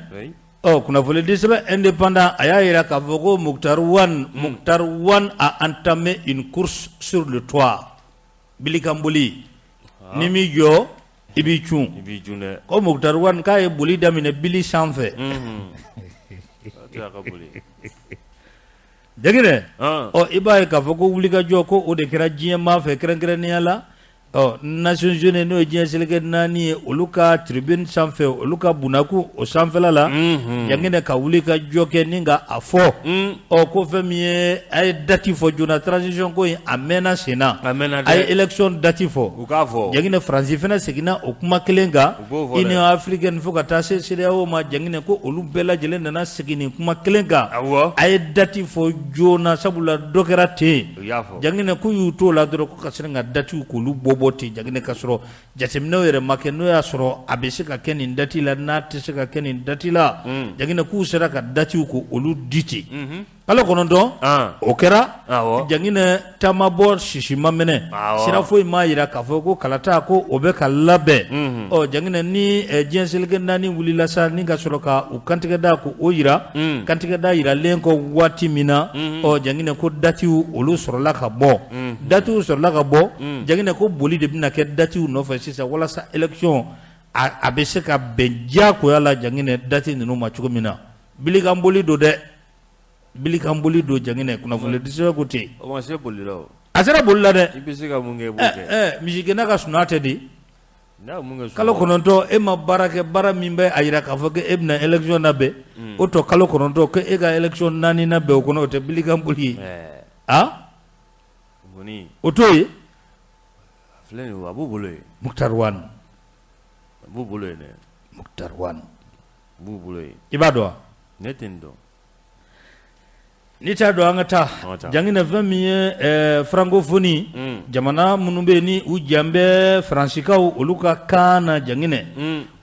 ɔ kunnafonidi sɛbɛn Indépendant a y'a jira k'a fɔ ko Moctar Ouane Moctar Ouane a entamé une course sur le toit bilikanboli n'i m'i jɔ i b'i cun ko Moctar Ouane k'a ye boli daminɛ bili sanfɛ Jaginɛ ɔ i b'a ye k'a fɔ ko wulikajɔ ko o de kɛra diɲɛmaa fɛ kɛrɛnkɛrɛnnenya la ɔ Nations Unies n'o ye diɲɛ seleke naani ye olu ka tribune sanfɛ olu ka bunakun o sanfɛla la Jaginɛ ka wulikajɔ kɛ ni ka a fɔ ɔ ko fɛn min ye a ye date fɔ joona transition ko in a mɛnna sen na a ye élection date fɔ u k'a fɔ Jaginɛ Faransi fana seginna o kuma kelen kan Union africaine fo ka taa se CEDEAO ma Jaginɛ ko olu bɛɛ lajɛlen nana segin nin kuma kelen kan a ye date fɔ joona sabula dɔ kɛra ten Jaginɛ k'u y'u t'o la dɔrɔn ko ka sin ka datiw k'olu bɔ bɔ ten Jaginɛ ka sɔrɔ jateminɛw yɛrɛ ma kɛ n'o y'a sɔrɔ a bɛ se ka kɛ nin date la n'a tɛ se ka kɛ nin date la Jaginɛ k'u sera ka datiw k'olu di ten kalo 9 o kɛra Jaginɛ ta ma bɔ sisi ma mɛnɛ sira foyi m'a jira k'a fɔ ko kalata ko o bɛ ka labɛn ɔ Jaginɛ ni diɲɛ seleke naani wulila sa ni ka sɔrɔ ka u kantigɛda ko o jira kantigɛda jiralen kɔ waati min na ɔ Jaginɛ ko datiw olu sɔrɔla ka bɔ datiw sɔrɔla ka bɔ Jaginɛ ko boli de bɛna kɛ datiw nɔfɛ sisan walasa élection a bɛ se ka bɛn diyagoya la Jaginɛ dati ninnu ma cogo min na bilikanboli don dɛ bilikanboli don Jaginɛ kunnafonidi sɛbɛn ko ten o ma se boli la a sera boli la dɛ i bɛ se ka mun kɛ i b'o kɛ misigɛnna ka sunaa tɛ di kalo 9 e ma baara kɛ baara min bɛ a jira k'a fɔ e bɛna élection labɛn o tɔ kalo 9 ko e ka élection naani labɛn o kɔnɔ o tɛ bilikanboli ye a o t'o ye a b'u bolo yen Moctar Ouane a b'u bolo yen dɛ Moctar Ouane a b'u bolo yen i b'a dɔn wa ne tɛ nin dɔn N'i t'a dɔn an ka taa Jaginɛ fɛn min ye francophonie jamana minnu bɛ yen ni u jan bɛ faransikaw olu ka kan na Jaginɛ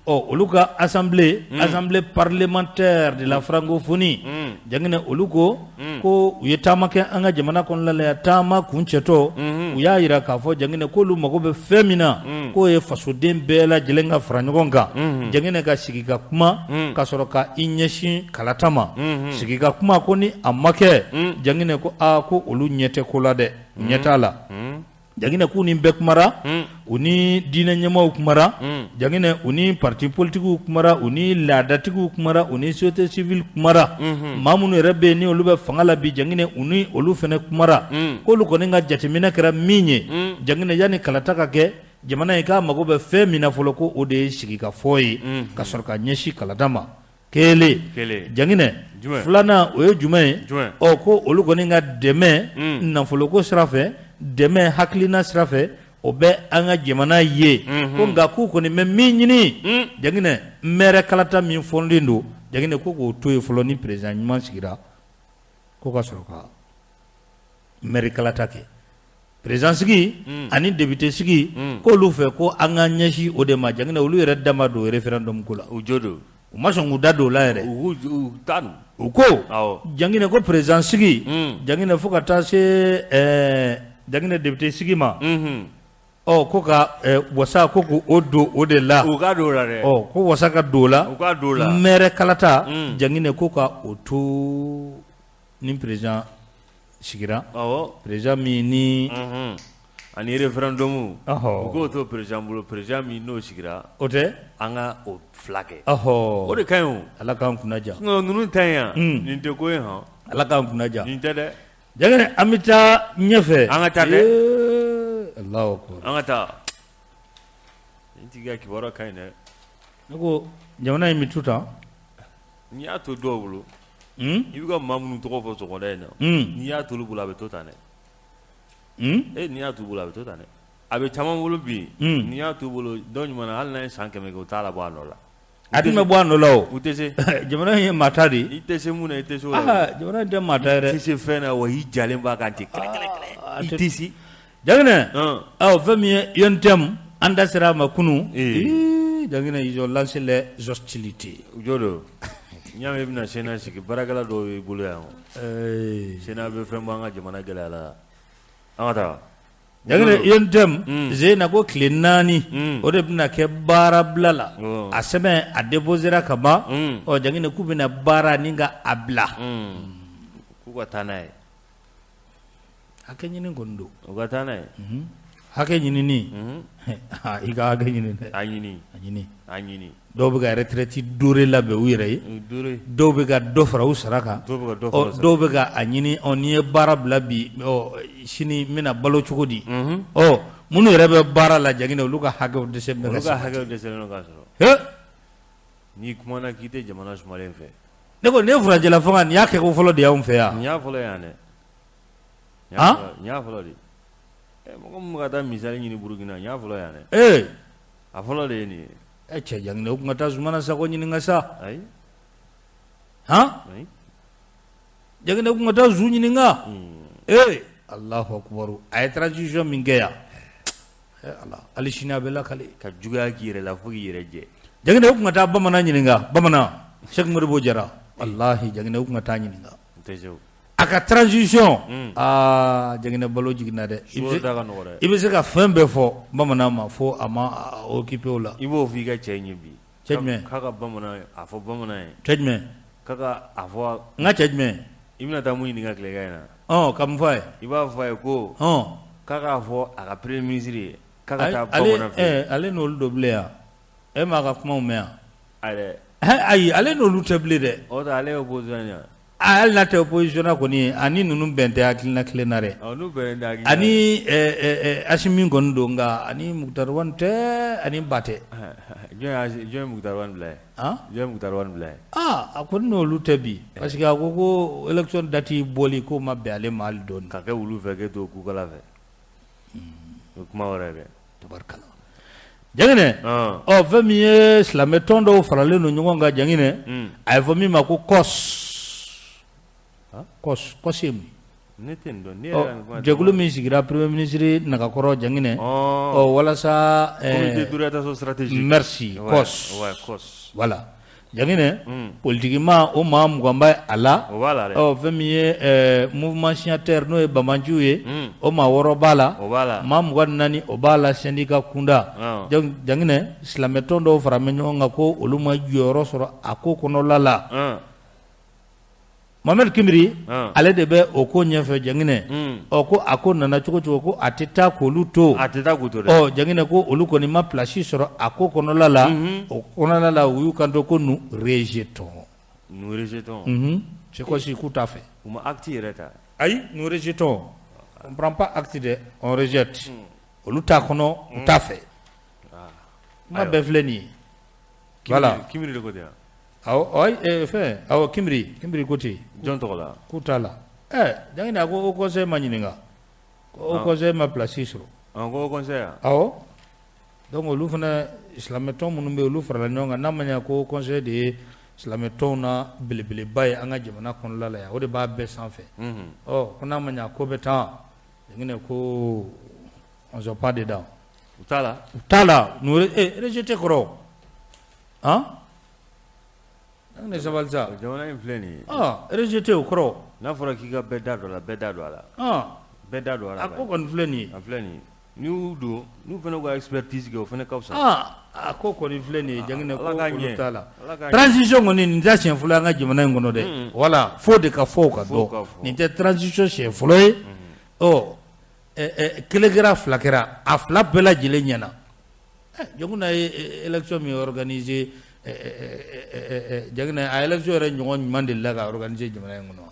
ɔ olu ka assemblée assemblée parlementaire de la francophonie Jaginɛ olu ko ko u ye taama kɛ an ka jamana kɔnɔna la yan taama kuncɛtɔ u y'a jira k'a fɔ Jaginɛ k'olu mago bɛ fɛn min na k'o ye fasoden bɛɛ lajɛlen ka fara ɲɔgɔn kan Jaginɛ ka sigi ka kuma ka sɔrɔ ka i ɲɛsin kalata ma sigi ka kuma ko ni a ma kɛ Jaginɛ ko aa ko olu ɲɛ tɛ ko la dɛ ɲɛ t'a la Jaginɛ k'u ni bɛɛ kumara u ni diinɛ ɲɛmaaw kumara Jaginɛ u ni parti politikiw kumara u ni laadatigiw kumara u ni société civile kumara maa minnu yɛrɛ bɛ yen ni olu bɛ fanga la bi Jaginɛ u ni olu fana kumara k'olu kɔni ka jateminɛ kɛra min ye Jaginɛ yanni kalata ka kɛ jamana in k'a mago bɛ fɛn min na fɔlɔ ko o de ye sigikafɔ ye ka sɔrɔ ka ɲɛsin kalata ma kelen Jaginɛ filanan o ye jumɛn ye ɔ ko olu kɔni ka dɛmɛ nafoloko sira fɛ dɛmɛ hakilina sira fɛ o bɛ an ka jamana ye ko nka k'u kɔni bɛ min ɲini Jaginɛ maire kalata min fɔlen don Jaginɛ ko k'o to yen fɔlɔ ni président ɲuman sigira ko ka sɔrɔ ka maire kalata kɛ président sigi ani député sigi k'olu fɛ ko an ka ɲɛsin o de ma Jaginɛ olu yɛrɛ da ma don référendum ko la u jo don u ma sɔn k'u da don o la yɛrɛ u ko Jaginɛ ko président sigi Jaginɛ fo ka taa se Jaginɛ député sigi ma ɔ ko ka wasa ko k'o don o de la u ka don o la dɛ ɔ ko wasa ka don o la u ka don o la maire kalata Jaginɛ ko ka o to ni président sigira président min ni ani référendum u k'o to président bolo président min n'o sigira o tɛ an ka o fila kɛ o de ka ɲi o ala k'an kunna diya sinon ninnu ta in yan nin tɛ ko ye hɔn ala k'an kunna diya nin tɛ dɛ Jaginɛ an bɛ taa ɲɛfɛ an ka taa dɛ Alahu akibaru an ka taa nin tigi ka kibaruya ka ɲi dɛ ne ko jamana in bɛ to tan n'i y'a to dɔw bolo i bɛ ka maa minnu tɔgɔ fɔ sɔgɔmada in na n'i y'a t'olu bolo a bɛ to tan dɛ e n'i y'a t'u bolo a bɛ to tan dɛ A bɛ caman bolo bi, n'i y'a t'u bolo dɔ ɲuman na, hali n'a ye san 100 kɛ, u t'a labɔ a nɔ la. A dun bɛ bɔ a nɔ la o. U tɛ se. Jamana in ye maa ta de ye. I tɛ se mun na, i tɛ se o la. Jamana in tɛ maa ta ye dɛ. I tɛ se fɛn na wa i jalen b'a kan ten kɛlɛ kɛlɛ kɛlɛ. I tɛ se. Jaginɛ, ɔ fɛn min ye UNTM, an da sera a ma kunun. Jaginɛ, ils ont lancé les hostilités. Jɔ don. N y'a mɛn i bɛna Sénat sigi, baarakɛla dɔw b'i bolo yan. Sénat bɛ fɛn bɔ an ka jamana gɛlɛya la. An ka taa. Jaginɛ, UNTM Zena ko tile 4 o de bɛna kɛ baarabila la. A sɛbɛn a déposera ka ban. Ɔ Jaginɛ, k'u bɛna baara ni ka a bila. K'u ka taa n'a ye. Hakɛ ɲini kɔni don. U ka taa n'a ye. Hakɛ ɲinini. I ka hakɛ ɲini dɛ. A ɲini. A ɲini. A ɲini. Dɔw bɛ ka retraite dorée labɛn u yɛrɛ ye. Dɔw bɛ ka dɔ fara u sara kan. Dɔw bɛ ka a ɲini, ɔ n'i ye baara bila bi, ɔ sini n bɛna balo cogo di? Ɔ minnu yɛrɛ bɛ baara la Jaginɛ, olu ka hakɛw dɛsɛ bɛ ka Olu ka hakɛw dɛsɛlen don ka sɔrɔ. N'i kumana k'i tɛ jamana sumalen fɛ. Ne ko nin ye furancɛla fanga, nin y'a kɛko fɔlɔ de y'anw fɛ yan. Nin y'a fɔlɔ yan dɛ. Nin y'a fɔlɔ de. Mɔgɔ min bɛ ka taa misali ɲini Burukina, nin y'a fɔlɔ yan dɛ. A fɔlɔ de ye nin ye. Cɛ Jaginɛ, o tun ka taa Zumana Sako ɲininka sa. Ayi. Han? Jaginɛ, o tun ka taa Zu ɲininka. Alahu akibaru, a ye transition min kɛ yan. Ala, hali sini a bɛ lakale. Ka juguya k'i yɛrɛ la fo k'i yɛrɛ jɛ. Jaginɛ, o tun ka taa bamanan ɲininka, bamanan Sɛki Modibo Jara. Walahi Jaginɛ, o tun ka taa ɲininka. A ka transition, aa Jaginɛ balo jiginna dɛ. I bɛ se ka fɛn bɛɛ fɔ bamanan ma fo a ma occupé o la. I b'o fɔ i ka cɛ ɲɛ bi. Cɛ jumɛn? K'a ka bamanan a fɔ bamanan ye. Cɛ jumɛn? K'a ka a fɔ. N ka cɛ jumɛn? I bɛna taa mun ɲininka tilegan in na? Ɔ ka mun fɔ a ye? I b'a fɔ a ye ko. K'a k'a fɔ a ka premier ministre ye. K'a ka taa bamanan fɛ yen. Ale n'olu don bilen yan. E m'a ka kumaw mɛn yan. Ayi. Ayi, ale n'olu tɛ bilen dɛ. O tɛ ale ye opposition ye. Hali n'a tɛ opposition na kɔni, ani ninnu bɛn tɛ hakilina kelen na dɛ. Ani Asimi kɔni don, nka ani Moctar Ouane tɛ, ani Ba tɛ. Jɔn ye Moctar Ouane bila yen? Jɔn ye Moctar Ouane bila yen? A kɔni n'olu tɛ bi. Parce que a ko ko élection date bɔli k'o ma bɛn ale ma hali dɔɔni. Ka kɛ wulu fɛ k'e to kukala fɛ. O kuma wɛrɛ dɛ. Tabarikala. Jaginɛ, ɔ fɛn min ye silamɛ tɔn dɔw faralen don ɲɔgɔn kan Jaginɛ, a ye fɔ min ma ko COS. COS, COS ye mun ye? Ne tɛ nin dɔn. Ne yɛrɛ ka nin kuma. Jɛkulu min sigira premier ministre Nagakɔrɔ Jaginɛ, ɔ walasa. Comité d'orientation stratégique. Merci, COS. Ouais, COS. Voilà. Jaginɛ, politique maa o maa 20 bɛ a la. O b'a la dɛ. Ɔ fɛn min ye mouvement signataire n'o ye banbaanciw ye, o maa 6 b'a la. O b'a la. Maa 24 o b'a la syndicat kunda. Donc Jaginɛ, silamɛtɔn dɔw fara bɛ ɲɔgɔn kan ko olu ma jɔyɔrɔ sɔrɔ a ko kɔnɔla la. Mohamed Kimbiri, ale de bɛ o ko ɲɛfɛ Jaginɛ. Ɔ ko a ko nana cogo cogo ko a tɛ taa k'olu to. A tɛ taa k'u to dɛ. Ɔ Jaginɛ, ko olu kɔni ma place sɔrɔ a ko kɔnɔla la. O kɔnɔla la, u y'u kanto ko nous rejetons. Nous rejetons. C'est quoi si k'u t'a fɛ. U ma acte yɛrɛ ta. Ayi, nous rejetons. On prend pas acte dɛ, on rejette. Olu t'a kɔnɔ, u t'a fɛ. Kuma bɛɛ filɛ nin ye. Voilà. Kimbiri de ko ten wa? Awɔ, fɛn, awɔ, Kimbiri, Kimbiri ko ten. Jɔn tɔgɔ la? K'u t'a la. Jaginɛ, a ko haut conseil ma ɲininka. Ko haut conseil ma place sɔrɔ. Ko haut conseil wa? Awɔ. Donc olu fana silamɛtɔn minnu bɛ yen, olu farala ɲɔgɔn kan, n'a ma ɲɛ ko haut conseil de ye silamɛtɔnw na belebeleba ye an ka jamana kɔnɔla la yan, o de b'a bɛɛ sanfɛ. Ɔ ko n'a ma ɲɛ ko bɛ taa, Jaginɛ ko on sort pas dedans. U t'a la? U t'a la. Nous rejeté kɔrɔ. Han? Ne sabali sa. Jamana in filɛ nin ye. Rejeté o kɔrɔ. N'a fɔra k'i ka bɛɛ da don a la, bɛɛ da don a la. Bɛɛ da don a la. A ko kɔni filɛ nin ye. A filɛ nin ye. N'i y'u don, n'u fana ka expertise kɛ, o fana ka fisa. A ko kɔni filɛ nin ye Jaginɛ, ko olu t'a la. Transition kɔni nin tɛ siɲɛ fɔlɔ an ka jamana in kɔnɔ dɛ. Voilà, fo de ka fɔ o ka dɔn. Nin tɛ transition siɲɛ fɔlɔ ye. Ɔ kelen kɛra, fila kɛra, a fila bɛɛ lajɛlen ɲɛna. Jaginɛ ye élection min organiser, Jaginɛ a élection yɛrɛ ɲɔgɔn ɲuman delila ka organiser jamana in kɔnɔ.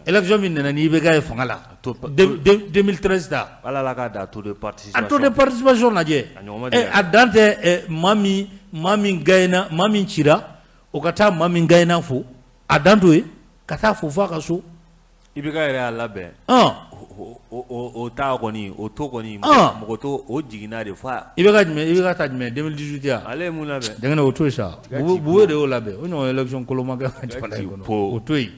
Élection min nana ni IBK ye fanga la 2013 ta. Ala k'a da taux de participation. A taux de participation lajɛ. A dan tɛ maa min gagnera, maa min cira, o ka taa maa min gagnera fo, a dan t'o ye, ka taa fo f'a ka so. IBK yɛrɛ y'a labɛn. O ta kɔni, o to kɔni, mɔgɔ to o jiginna de fa. I bɛ ka jumɛn, i bɛ ka taa jumɛn 2018 yan? Ale ye mun labɛn? Dɛngɛnɛ, o to yen sa. Buwe de y'o labɛn. O ɲɔgɔn élection kolon ma kɛ jamana in kɔnɔ. O to yen.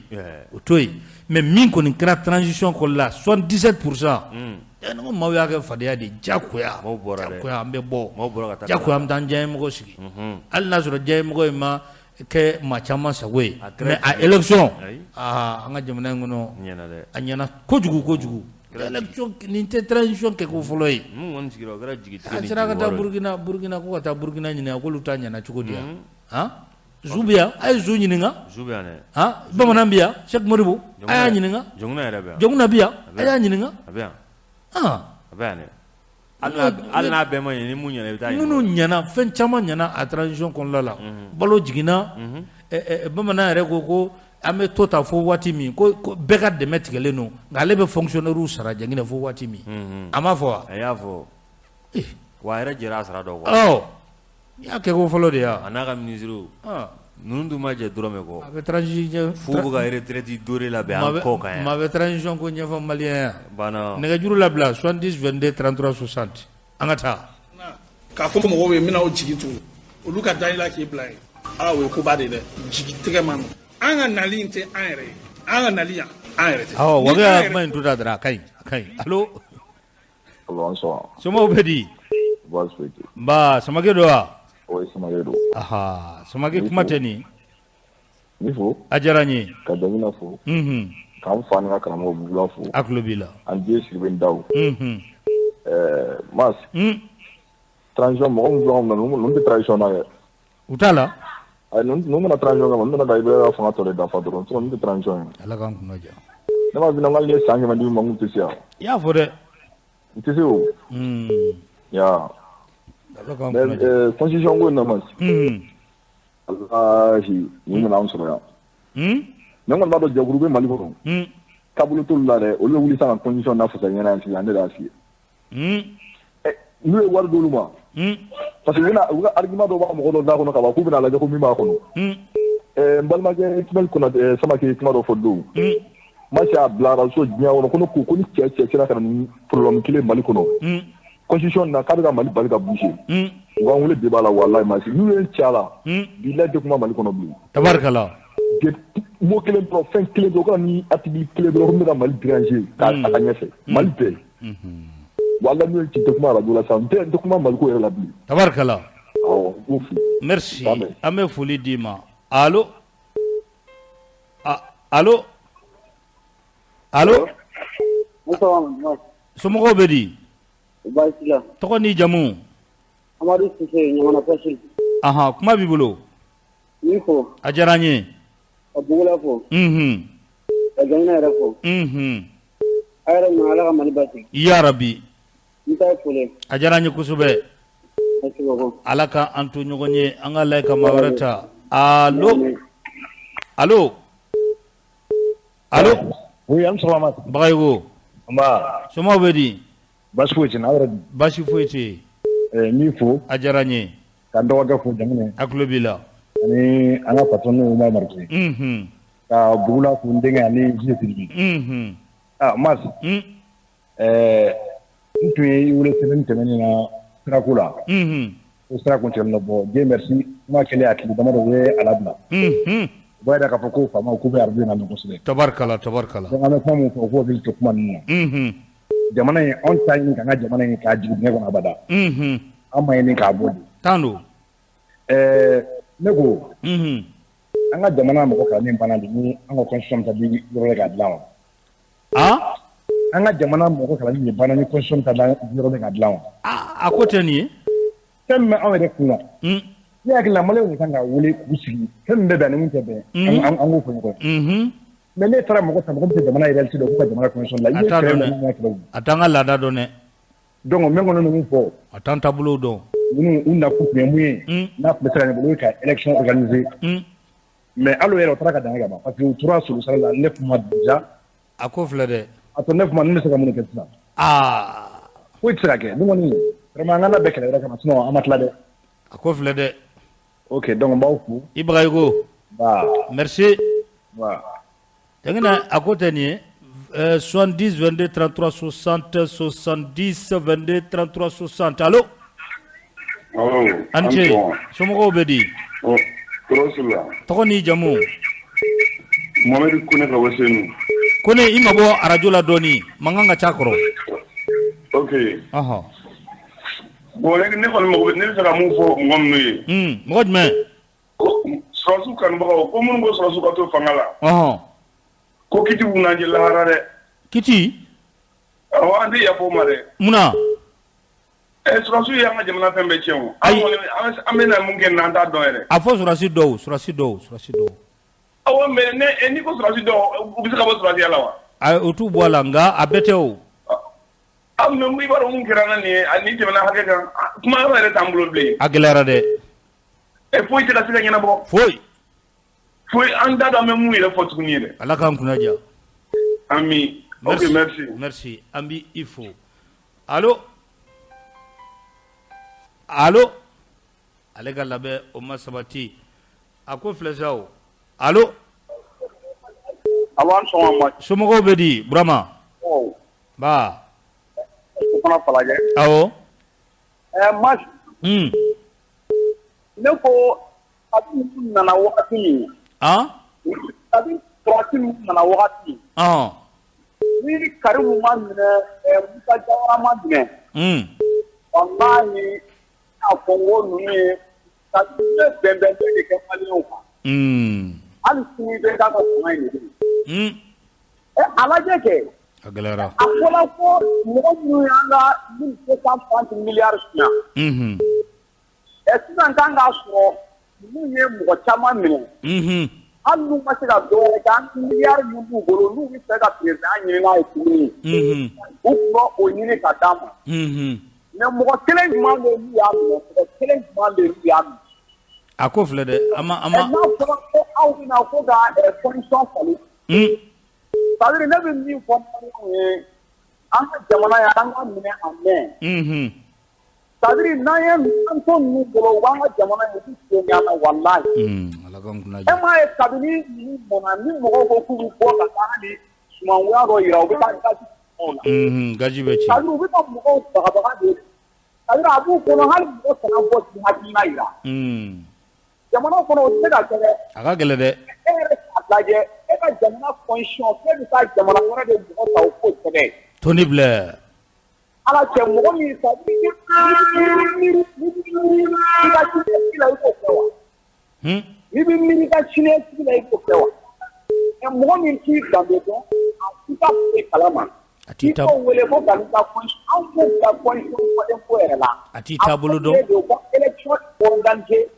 O to yen. Mais min kɔni kɛra transition kɔnɔ la, 77%. Ne ko maaw y'a kɛ fadenya de ye, diyagoya. Maaw bɔra dɛ. Diyagoya an bɛ bɔ. Maaw bɔra ka taa. Diyagoya an bɛ taa an diyaɲɛmɔgɔ sigi. Hali n'a sɔrɔ diyaɲɛmɔgɔ in ma kɛ maa caman sago ye. Mais a élection, aa, an ka jamana in kɔnɔ, a ɲɛna kojugu kojugu. Élection nin tɛ transition kɛko fɔlɔ ye. Mun kɔni sigira, o kɛra jigitigɛ A ni sera ka taa jigi wɔɔrɔ ye. Burukina, ko ka taa Burukina ɲininka k'olu ta ɲɛna cogo di yan? Han? Zu bɛ yan, a ye Zu ɲininka. Zu bɛ yan dɛ. Han? Bamanan bɛ yan, Sɛki Modibo, a y'a ɲininka. Jɔnkuna yɛrɛ bɛ yan. Jɔnkuna bɛ yan, a y'a ɲininka. A bɛ yan. Han? A bɛ yan dɛ. Hali n'a bɛɛ ma ɲɛ, ni mun ɲɛna, i bɛ taa ɲininka. Minnu ɲɛna, fɛn caman ɲɛna a transition kɔnɔna la. Balo jiginna, bamanan yɛrɛ ko an bɛ to ta fo waati min, ko bɛɛ ka dɛmɛ tigɛlen don, nka ale bɛ fonctionnaire sara Jɛngɛnɛ fo waati min. A m'a fɔ wa? A y'a fɔ. Wa a yɛrɛ jɛra a sara dɔw kɔ. Ɔ, i y'a kɛko fɔlɔ de ya. A n'a ka ministre. Ninnu dun ma jɛ dɔrɔmɛ kɔ. A bɛ transition. F'u bɛ ka retraite dorée labɛn an kɔ kan yan. Maa bɛ transition ko ɲɛfɔ malien ya. Banna. Nɛgɛjuru labila 70 22 33 60. An ka taa. K'a fɔ mɔgɔw ye n bɛna o jigi tugu, olu ka da i la k'i bila yen. Aa, o ye koba de ye dɛ. Jigi tigɛ ma nɔgɔn. An ka nali in tɛ an yɛrɛ ye. An ka nali yan, an yɛrɛ tɛ. Awɔ, wa ka kuma in to da dɔrɔn, a ka ɲi, a ka ɲi. Allo. Allo, an sɔgɔma. Somɔgɔw bɛ di? Baasi foyi tɛ. Nba, Samakɛ don wa? Oui, Samakɛ don. Aha, Samakɛ, kuma tɛ nin. N b'i fo. A diyara n ye. Ka Damina fo. K'an fa ni ka karamɔgɔ Bugula fo. A tulo b'i la. An den Sidibe Dawu. Mas. Transition mɔgɔ min filɛ anw na, ninnu tɛ transition na dɛ. U t'a la? Ayi, ninnu mana transition kama, ninnu nana ka IBK ka fanga tɔ de dafa dɔrɔn, sinon ninnu tɛ transition ye. Ala k'an kunna diya. Ne m'a f'i ɲɛna n ko hali n'i ye san 100 di u ma, n k'u tɛ se yan. I y'a fɔ dɛ. U tɛ se o. Ya. Mais constitution ko in na, Mas. Walahi, nin nana an sɔrɔ yan. Ne kɔni b'a dɔn jɛkulu bɛ Mali kɔnɔ. Taabolo t'olu la dɛ, olu bɛ wuli sisan ka constitution lafasa ɲɛna yan sisan, ne de y'a f'i ye. N'u ye wari d'olu ma. Parce que u bɛna u ka argument dɔ b'a mɔgɔ dɔ da kɔnɔ ka ban k'u bɛna lajɛ ko min b'a kɔnɔ. N balimakɛ Ismaël Konate Samake ye kuma dɔ fɔ don. Mas y'a bila arajo diɲɛ kɔnɔ ko ne ko ko ni cɛ cɛ sera ka na ni problème kelen Mali kɔnɔ. Constitution na k'a bɛ ka Mali bali ka bouger. U k'an wele débat la, walahi Mas, n'u ye n ci a la. Bilahi tɛ kuma Mali kɔnɔ bilen. Tabarikala. Mot kelen dɔrɔn, fɛn kelen dɔrɔn, u ka na ni article kelen dɔrɔn ko min bɛ ka Mali déranger k'a ta ɲɛfɛ. Mali bɛɛ. Walahi n'u ye n ci, n tɛ kuma arajo la sisan, n tɛ kuma Mali ko yɛrɛ la bilen. Tabarikala. Awɔ, n b'u fo. Merci. An bɛ foli d'i ma. Allo. Allo. Allo. Somɔgɔw bɛ di? Baasi la. Tɔgɔ ni jamu? Amadu Sise, Ɲamana Poste. Ahan, kuma b'i bolo. N b'i fo. A diyara n ye. Ka Bugula fo. Ka Jamana yɛrɛ fo. A yɛrɛ ɲuman, Ala ka Mali basigi. Ya Rabi. N ta ye foli ye. A diyara n ye kosɛbɛ. Merci beaucoup. Ala ka an to ɲɔgɔn ye, an ka lajɛ ka maa wɛrɛ ta. Allo. Allo. Allo. Oui, an sɔgɔma. Bagayogo. Nba. Somɔgɔw bɛ di? Baasi foyi tɛ yen, aw yɛrɛ dun? Baasi foyi tɛ yen. N b'i fo. A diyara n ye. Ka n dɔgɔkɛ fo Jamina. A tulo b'i la. Ani an ka patron n'o ye Umaru Mariko ye. Ka Bugula fo, n denkɛ ani Jise Sidibe. Ah Mas. N tun ye i wele semaine tɛmɛnen na sirako la. Ko sira kun tigɛlen don, bon Dieu merci, kuma kɛlen a tile damadɔ u ye a labila. U b'a jira k'a fɔ ko faamaw k'u bɛ arajo in lamɛn kosɛbɛ. Tabarikala, tabarikala. Donc an bɛ kuma min fɔ, u k'u hakili to kuma ninnu na. Jamana in, anw t'a ɲini k'an ka jamana in k'a jigin dingɛ kɔnɔ abada. An ma ɲini k'a bɔ de. Tan don. Ne ko. An ka jamana mɔgɔ kalannen banna de ni an ka constitution bɛ taa di yɔrɔ wɛrɛ k'a dilan wa? An ka jamana mɔgɔ kalannen de banna ni constitution bɛ taa di yɔrɔ wɛrɛ k'a dilan wa? A ko tɛ nin ye. Fɛn min bɛ anw yɛrɛ kun na. Ne hakili la maliyɛnw de kan ka wele k'u sigi fɛn min bɛ bɛn ani min tɛ bɛn. An k'o fɔ ɲɔgɔn ye. Mais ne taara mɔgɔ ta, mɔgɔ min tɛ jamana réalité dɔn, k'u ka jamana constitution dilan. A t'a dɔn dɛ. A t'an ka laada dɔn dɛ. Donc n bɛ kɔni min fɔ. A t'an taabolo dɔn. Ninnu u nakun tun ye mun ye? N'a tun bɛ se ka ɲɛbɔ, o ye ka élection organiser. Mais hali o yɛrɛ, o taara ka dan ka ban parce que u tora solo la 9 mois déjà. A ko filɛ dɛ. A tɔ 9 mois ninnu bɛ se ka mun de kɛ sisan? Foyi tɛ se ka kɛ. Ni kɔni vraiment an ka labɛn kɛlɛ wɛrɛ kama, sinon an ma tila dɛ. A ko filɛ dɛ. Ok, donc n b'aw fo. I Bagayogo. Nba. Merci. Nba. Dangina, a ko tɛ nin ye. 70 22 33 60 70 22 33 60. Allo. Allo. An ce, somɔgɔw bɛ di? Tɔɔrɔ si la. Tɔgɔ n'i jamu? Mohamed Kone ka bɔ Senu. Kone, i mabɔ arajo la dɔɔni, mankan ka ca kɔrɔ. Ok. Ɔhɔn. Bon, ne kɔni mago bɛ, ne bɛ fɛ ka mun fɔ mɔgɔ minnu ye. Mɔgɔ jumɛn? Sɔrɔsiw kanubagaw, ko minnu ko sɔrɔsiw ka to fanga la. Ɔhɔn. Ko kiti b'u n'an cɛ lahara dɛ. Kiti? Awɔ, an tɛ yafa o ma dɛ. Munna? Sɔrɔsiw y'an ka jamana fɛn bɛɛ tiɲɛ o. Ayi. An bɛna mun kɛ n'an t'a dɔn yɛrɛ. A fɔ sɔrɔsi dɔw, sɔrɔsi dɔw, sɔrɔsi dɔw. Awɔ, mais ne n'i ko sɔrɔsi dɔw, u bɛ se ka bɔ sɔrɔsiya la wa? Ayi, o t'u bɔ a la, nka a bɛɛ tɛ o. Ah, mais i b'a dɔn mun kɛra an na nin ye, a nin tɛmɛna hakɛ kan, kuma yɔrɔ yɛrɛ t'an bolo bilen. A gɛlɛyara dɛ. Foyi tɛ ka se ka ɲɛnabɔ. Foyi. Foyi, an t'a dɔn an bɛ mun yɛrɛ fɔ tuguni yɛrɛ. Ala k'an kunna diya. Ami. Ok, merci. Merci, an b'i fo. Allo. Allo. Ale ka labɛn o ma sabati. A ko filɛ sa o. Allo. Allo, an sɔgɔma. Somɔgɔw bɛ di, Burama? Ba. O fana Falajɛ. Awɔ. Mas. Ne ko kabi ninnu nana wagati min. Han? Kabi sɔrɔdasi ninnu nana wagati min. Ɔhɔn. Ni Karimu ma minɛ, Musa Jawara ma minɛ. Walahi, n'a fɔ n ko ninnu ye kabi ye bɛnbɛn de kɛ maliyɛnw kan. Hali sini bɛ k'a ka fanga in de yen. A lajɛ kɛ. A gɛlɛyara. A fɔra ko mɔgɔ minnu y'an ka 1230 milliards suɲɛ. Sisan kan k'a sɔrɔ ninnu ye mɔgɔ caman minɛ. Hali n'u ma se ka dɔ wɛrɛ kɛ, an miliyari min b'u bolo n'u bɛ fɛ ka président ɲini n'a ye tuguni. U tun b'o ɲini ka d'an ma. Mais mɔgɔ kelen jumɛn bɛ yen n'u y'a minɛ? Mɔgɔ kelen jumɛn bɛ yen n'u y'a minɛ? A ko filɛ dɛ, an ma. N'a fɔra ko aw bɛna ko ka constitution falen. C'est à dire ne bɛ min fɔ maliyɛnw ye, an ka jamana ye, an ka minɛ a mɛn. C'est à dire n'an ye an to ninnu bolo, u b'an ka jamana in u bɛ sen an na walahi. Ala k'an kunna diya. E m'a ye kabini ninnu nana, ni mɔgɔw ko k'u bɛ bɔ ka taa hali sumangoya dɔ yira, u bɛ taa gazi mɔgɔw la. Gazi bɛ ci. C'est à dire u bɛ ka mɔgɔw bagabaga de. C'est à dire a b'u kɔnɔ hali mɔgɔ kana bɔ k'i hakilina yira. Jamana kɔnɔ o tɛ se ka kɛ dɛ. A ka gɛlɛn dɛ. E yɛrɛ k'a lajɛ, e ka jamana constitution k'e bɛ taa jamana wɛrɛ de mɔgɔ ta o k'o sɛbɛn. Tony Blair. Ala cɛ mɔgɔ min sa n'i bɛ miiri i ka siniɲɛsigi la i b'o kɛ wa? N'i bɛ miiri i ka siniɲɛsigi la i b'o kɛ wa? Mɔgɔ min t'i danbe dɔn, a t'i ka foyi kalama. A t'i ta wele ko ka n'i ka constitution, anw b'u ka constitution falen ko yɛrɛ la. A t'i taabolo dɔn. A fɔ u ka élection organiser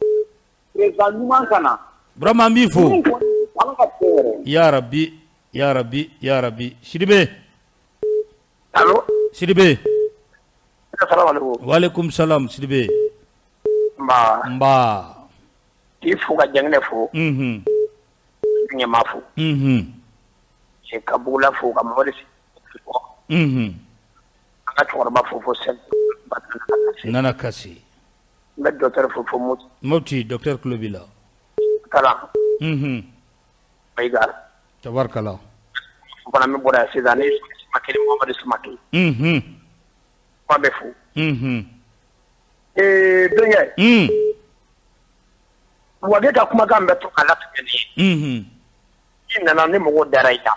président ɲuman ka na. Burama, an b'i fo. Ala ka ko yɛrɛ. Ya Rabbi, ya Rabbi, ya Rabbi. Sidibe. Allo. Sidibe. Salaamaaleykum. Waaleykum salam Sidibe. Nba. Nba. K'i fo ka Janginɛ fo. Ɲɛma fo. Ka Bugula fo ka Mamadu fo. An ka cɛkɔrɔba fo fo sɛn. Nana Kasi. N bɛ docteur fo fo Moti. Moti, docteur tulo b'i la. Kalan. Mayiga. Tabarikala. O fana min bɔra yan sisan ne ye Samake Mamadu Samake. Kuma bɛ fo. Denkɛ. Wage ka kumakan bɛ to ka latigɛ nin ye. I nana ni mɔgɔw dara i la.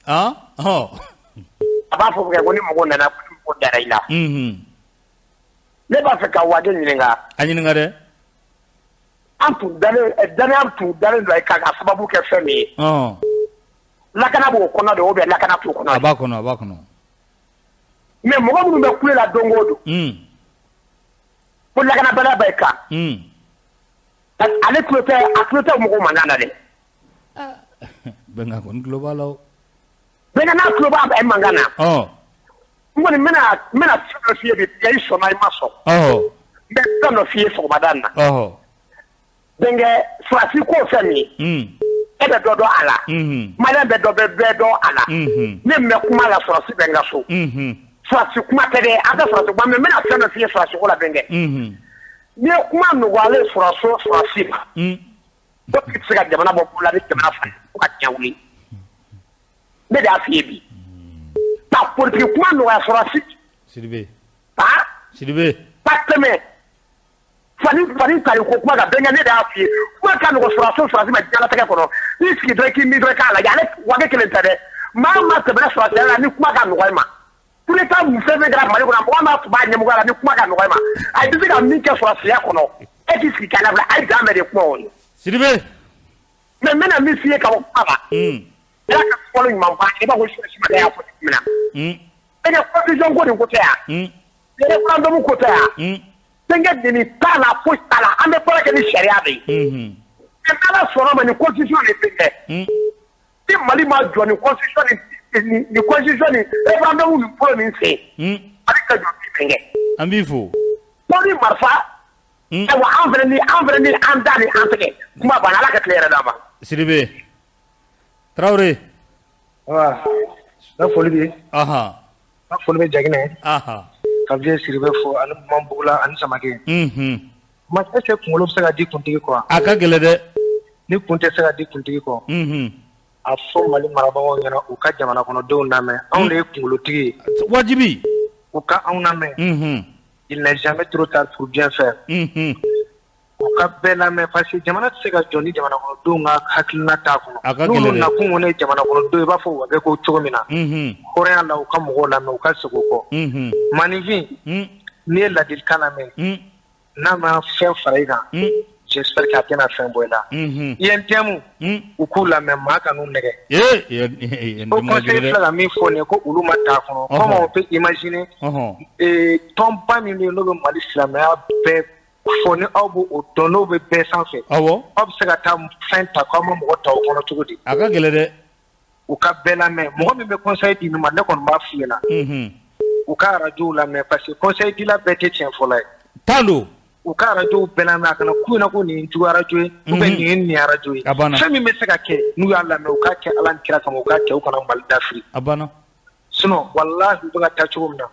A b'a fɔ kɛ ko ni mɔgɔw nana ko ni mɔgɔw dara i la. Ne b'a fɛ ka Wage ɲininka. A ɲininka dɛ. An tun dalen danaya tun dalen don ka sababu kɛ fɛn min ye. Lakana b'o kɔnɔ de ou bien lakana t'o kɔnɔ. A b'a kɔnɔ, a b'a kɔnɔ. Mais mɔgɔ minnu bɛ kule la don o don. Ko lakanabaliya bɛ kan. Ale tulo tɛ, a tulo tɛ mɔgɔw mankan na dɛ. Bɛnkan kɔni tulo b'a la o. Bɛnkan n'a tulo b'a mankan na. N kɔni n bɛna fɛn dɔ f'i ye bi, i sɔnna i ma sɔn. N bɛ fɛn dɔ f'i ye sɔgɔmada in na. Bɛnkɛ sɔrɔdasi ko fɛn min ye. E bɛ dɔ dɔn a la. Maliyɛn bɛ dɔ bɛɛ dɔn a la. Ne min bɛ kuma la sɔrɔdasi bɛ n ka so. Sɔrɔdasi kuma tɛ dɛ, an tɛ sɔrɔdasi kuma mais n bɛna fɛn dɔ f'i ye sɔrɔdasi ko la bɛnkɛ. N'i ye kuma nɔgɔyalen sɔrɔdasi ma. Ko i tɛ se ka jamana bɔ bolo la ni jamana fa fo ka diɲɛ wuli. Ne de y'a f'i ye bi. Ka politique kuma nɔgɔya sɔrɔsi. Sidibe. Ah. Sidibe. Ka tɛmɛ fani tari ko kuma kan bɛnkɛ ne de y'a f'i ye kuma ka nɔgɔ sɔrɔsi o sɔrɔsi ma diɲɛlatigɛ kɔnɔ n'i sigi dɔrɔn k'i miiri dɔrɔn k'a lajɛ ale wage kelen tɛ dɛ maa o maa tɛmɛna sɔrɔsiya la ni kuma ka nɔgɔ i ma coup d'État mun fɛn fɛn kɛra Mali kɔnɔ mɔgɔ maa tun b'a ɲɛmɔgɔya la ni kuma ka nɔgɔ i ma a bɛ se ka min kɛ sɔrɔsiya kɔnɔ e k'i sigi k'a labila a ye dan bɛɛ de kuma o ye. Sidibe. Mais n bɛna min f'i ye ka bɔ kuma la. Ala ka fɔlɔ ɲuman ba i b'a fɔ Sidibe y'a fɔ cogo min na. E ka constitution ko nin ko tɛ yan. Référendum ko tɛ yan. Fɛnkɛ nin t'a la foyi t'a la an bɛ baara kɛ ni sariya de ye. Mais n'Ala sɔnna ma nin constitution de bɛ kɛ. Ni Mali ma jɔ nin constitution ni constitution ni référendum nin bolo nin sen. Mali ka jɔ bi fɛnkɛ. An b'i fo. Ko ni marifa. Ayiwa an fana ni an da ni an tɛgɛ kuma banna Ala ka tile yɛrɛ d'an ma. Sidibe Tarawele. Wa n ka foli b'i ye. Ahan. N ka foli bɛ Jaginɛ. Ahan. Ka vieux Sidibe fo ani Manbugula ani Samake. Unhun. Ma est ce que kunkolo bɛ se ka di kuntigi kɔ wa? A ka gɛlɛn dɛ. Ni kun tɛ se ka di kuntigi kɔ. Unhun. A fɔ Mali marabagaw ɲɛna u ka jamana kɔnɔdenw lamɛn anw de ye kunkolotigi ye. Wajibi. U ka anw lamɛn. Unhun. Il n'est jamais trop tard pour bien faire. Unhun. U ka bɛɛ lamɛn parce que jamana tɛ se ka jɔ ni jamana kɔnɔdenw ka hakilina t'a kɔnɔ. A ka gɛlɛn dɛ. N'olu nakun kɔni ye jamana kɔnɔdenw i b'a fɔ Wage ko cogo min na. Unhun. Hɔrɔnya la u ka mɔgɔw lamɛn u ka segin u kɔ. Unhun. Maninfin. N'i ye ladilikan lamɛn. N'a ma fɛn fara i kan. J'espère que a tɛna fɛn bɔ i la. Unhun. UNTM. U k'u lamɛn maa kan'u nɛgɛ. Ee Haut conseil filɛ ka min fɔ nin ye ko olu ma t'a kɔnɔ. Comment on peut imaginer. Ɔhɔn. Tɔnba min bɛ yen n'o bɛ Mali silamɛya bɛɛ fɔ ni aw b'o dɔn n'o bɛ bɛɛ sanfɛ. Awɔ. Aw bɛ se ka taa fɛn ta k'aw ma mɔgɔ ta o kɔnɔ cogo di? A ka gɛlɛn dɛ. U ka bɛɛ lamɛn mɔgɔ min bɛ conseil di ninnu ma ne kɔni b'a f'u ɲɛna. Unhun. U ka radio lamɛn parce que conseil dila bɛɛ tɛ tiɲɛ fɔla ye. Tan don. U ka radio bɛɛ lamɛn a kana k'u ɲɛna ko nin ye jugu radio ye ou bien nin ye nin radio ye. A banna. Fɛn min bɛ se ka kɛ n'u y'a lamɛn u k'a kɛ Ala ni kira kama u k'a kɛ u kana Mali dafiri. A banna. Sinon walahi u bɛ ka taa cogo min na.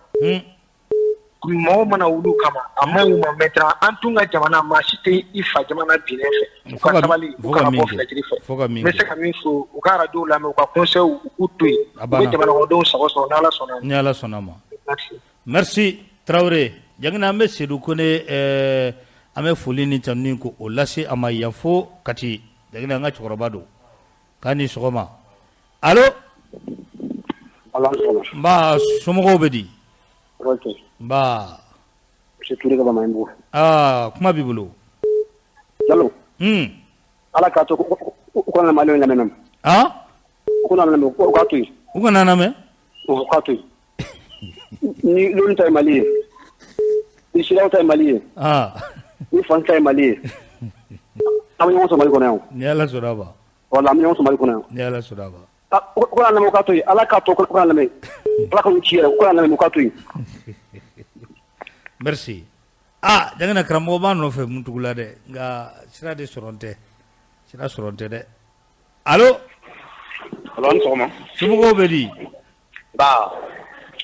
Mɔgɔw mana wuli u kama a ma ɲi u ma maintenant an tun ka jamana maa si tɛ i fa jamana binnen fɛ. U ka sabali u kana bɔ fɛnɛtiri fɛ. N bɛ se ka min fɔ u ka radio lamɛn u ka conseil u k'u to yen. U bɛ jamana kɔnɔdenw sago sɔrɔ n'Ala sɔnna. Ni Ala sɔnna ma. Merci. Merci Tarawele. Jagina an bɛ Sedu Kone an bɛ foli ni tanuni ko o lase a ma yan fo Kati. Jagina an ka cɛkɔrɔba don. K'a ni sɔgɔma. Allo. Nba somɔgɔw bɛ di? Nba. Monsieur Touré ka bɔ Maɲanbugu. Aa kuma b'i bolo. Jalo. Ala k'a to u kana Maliɲɛnw lamɛn. Han? U kana lamɛn u k'a to yen. U kana lamɛn? U k'a to yen. Ni l'ONU ta ye Mali ye. Ni CEDEAO ta ye Mali ye. Ni France ta ye Mali ye. An bɛ ɲɔgɔn sɔrɔ Mali kɔnɔ yan. Ni Ala sɔnna a ma. Wala an bɛ ɲɔgɔn sɔrɔ Mali kɔnɔ yan. Ni Ala sɔnna a ma. U kana lamɛn u k'a to yen. Ala k'a to u kana lamɛn. Ala k'u ci yɛrɛ u kana lamɛn u k'a to yen. Merci. Ah Jagina karamɔgɔ b'a nɔfɛ Muntugula dɛ nka sira de sɔrɔ tɛ. Sira sɔrɔ tɛ dɛ. Allo. Allo a ni sɔgɔma. Somɔgɔw bɛ di? Nba.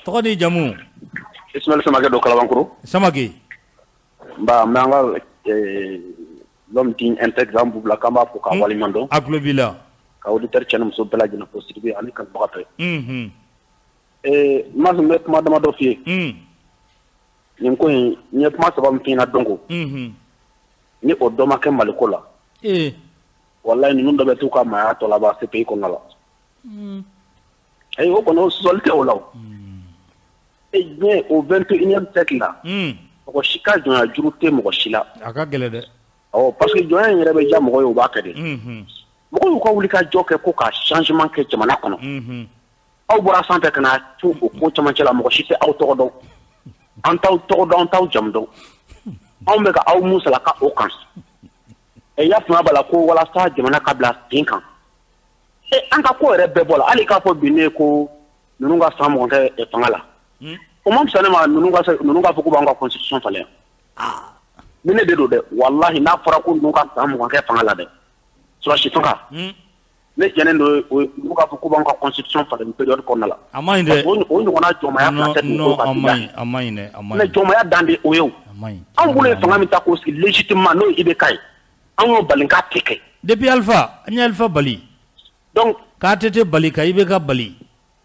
Tɔgɔ ni jamu? Ismaël Samake don Kalabankɔrɔ. Samake. Nba n bɛ an ka l'homme digne intègre an Bubula k'an b'a fo k'a waleɲuman dɔn. A tulo b'i la. Ka auditeur cɛ ni muso bɛɛ lajɛlen fo Sidibe ani kanubaga bɛɛ. Unhun. Mas n bɛ kuma damadɔ f'i ye. Nin ko in n ye kuma saba min f'i ɲɛna don ko. Unhun. Ni o dɔ ma kɛ Maliko la. Ee. Walahi ninnu dɔ bɛ t'u ka maaya tɔ laban CPI kɔnɔna la. Ayi o kɔni o sɔsɔli tɛ o la o. Diɲɛ au 21e siècle la. Mɔgɔ si ka jɔnya juru tɛ mɔgɔ si la. A ka gɛlɛn dɛ. Awɔ parce que jɔnya in yɛrɛ bɛ diya mɔgɔ ye u b'a kɛ de. Mɔgɔw y'u ka wuli ka jɔ kɛ ko ka changement kɛ jamana kɔnɔ. Aw bɔra sanfɛ ka na to o ko camancɛ la, mɔgɔ si tɛ aw tɔgɔ dɔn. An t'aw tɔgɔ dɔn, an t'aw jamu dɔn. Anw bɛ ka aw musalaka o kan. E y'a faamuya b'a la ko walasa jamana ka bila sen kan. E an ka ko yɛrɛ bɛɛ bɔ la, hali k'a fɔ bi ne ko ninnu ka san 20 kɛ fanga la. O ma fisa ne ma ninnu ka fɔ k'u b'an ka constitution falen. Ni ne de don dɛ, walahi n'a fɔra ko ninnu ka san 20 kɛ fanga la dɛ. Sɔrɔsi fanga. Ne jɛnnen don ninnu k'a fɔ k'u b'an ka constitution falen période kɔnɔna la. A ma ɲi dɛ. O ɲɔgɔnna jɔnmaya fila tɛ dugukolo kan. Non, a ma ɲi dɛ, a ma ɲi. Mais jɔnmaya dan de o ye o. A ma ɲi. Anw bolo ye fanga min ta k'o sigi légitimement n'o ye IBK ye. An y'o bali k'a tɛ kɛ. Depuis Alpha, an ye Alpha bali. Donc k'ATT bali ka IBK bali.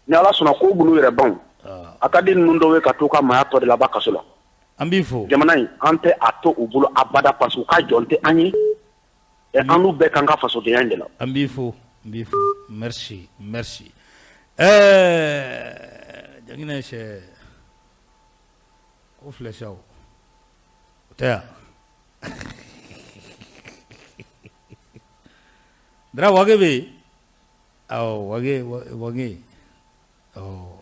Ni Ala sɔnna k'o b'u yɛrɛ ban. A ka di ninnu dɔw ye ka t'u ka maaya tɔ de laban kaso la. An b'i fo. Jamana in an tɛ a to u bolo abada parce que u ka jɔn tɛ an ye. An n'u bɛɛ kan ka fasodenya in de la. An b'i fo, n b'i fo. Merci, merci. Janginɛ sɛ ko filɛ sa o tɛ yan. Dara Wage bɛ yen? Awɔ Wage Wage awɔ.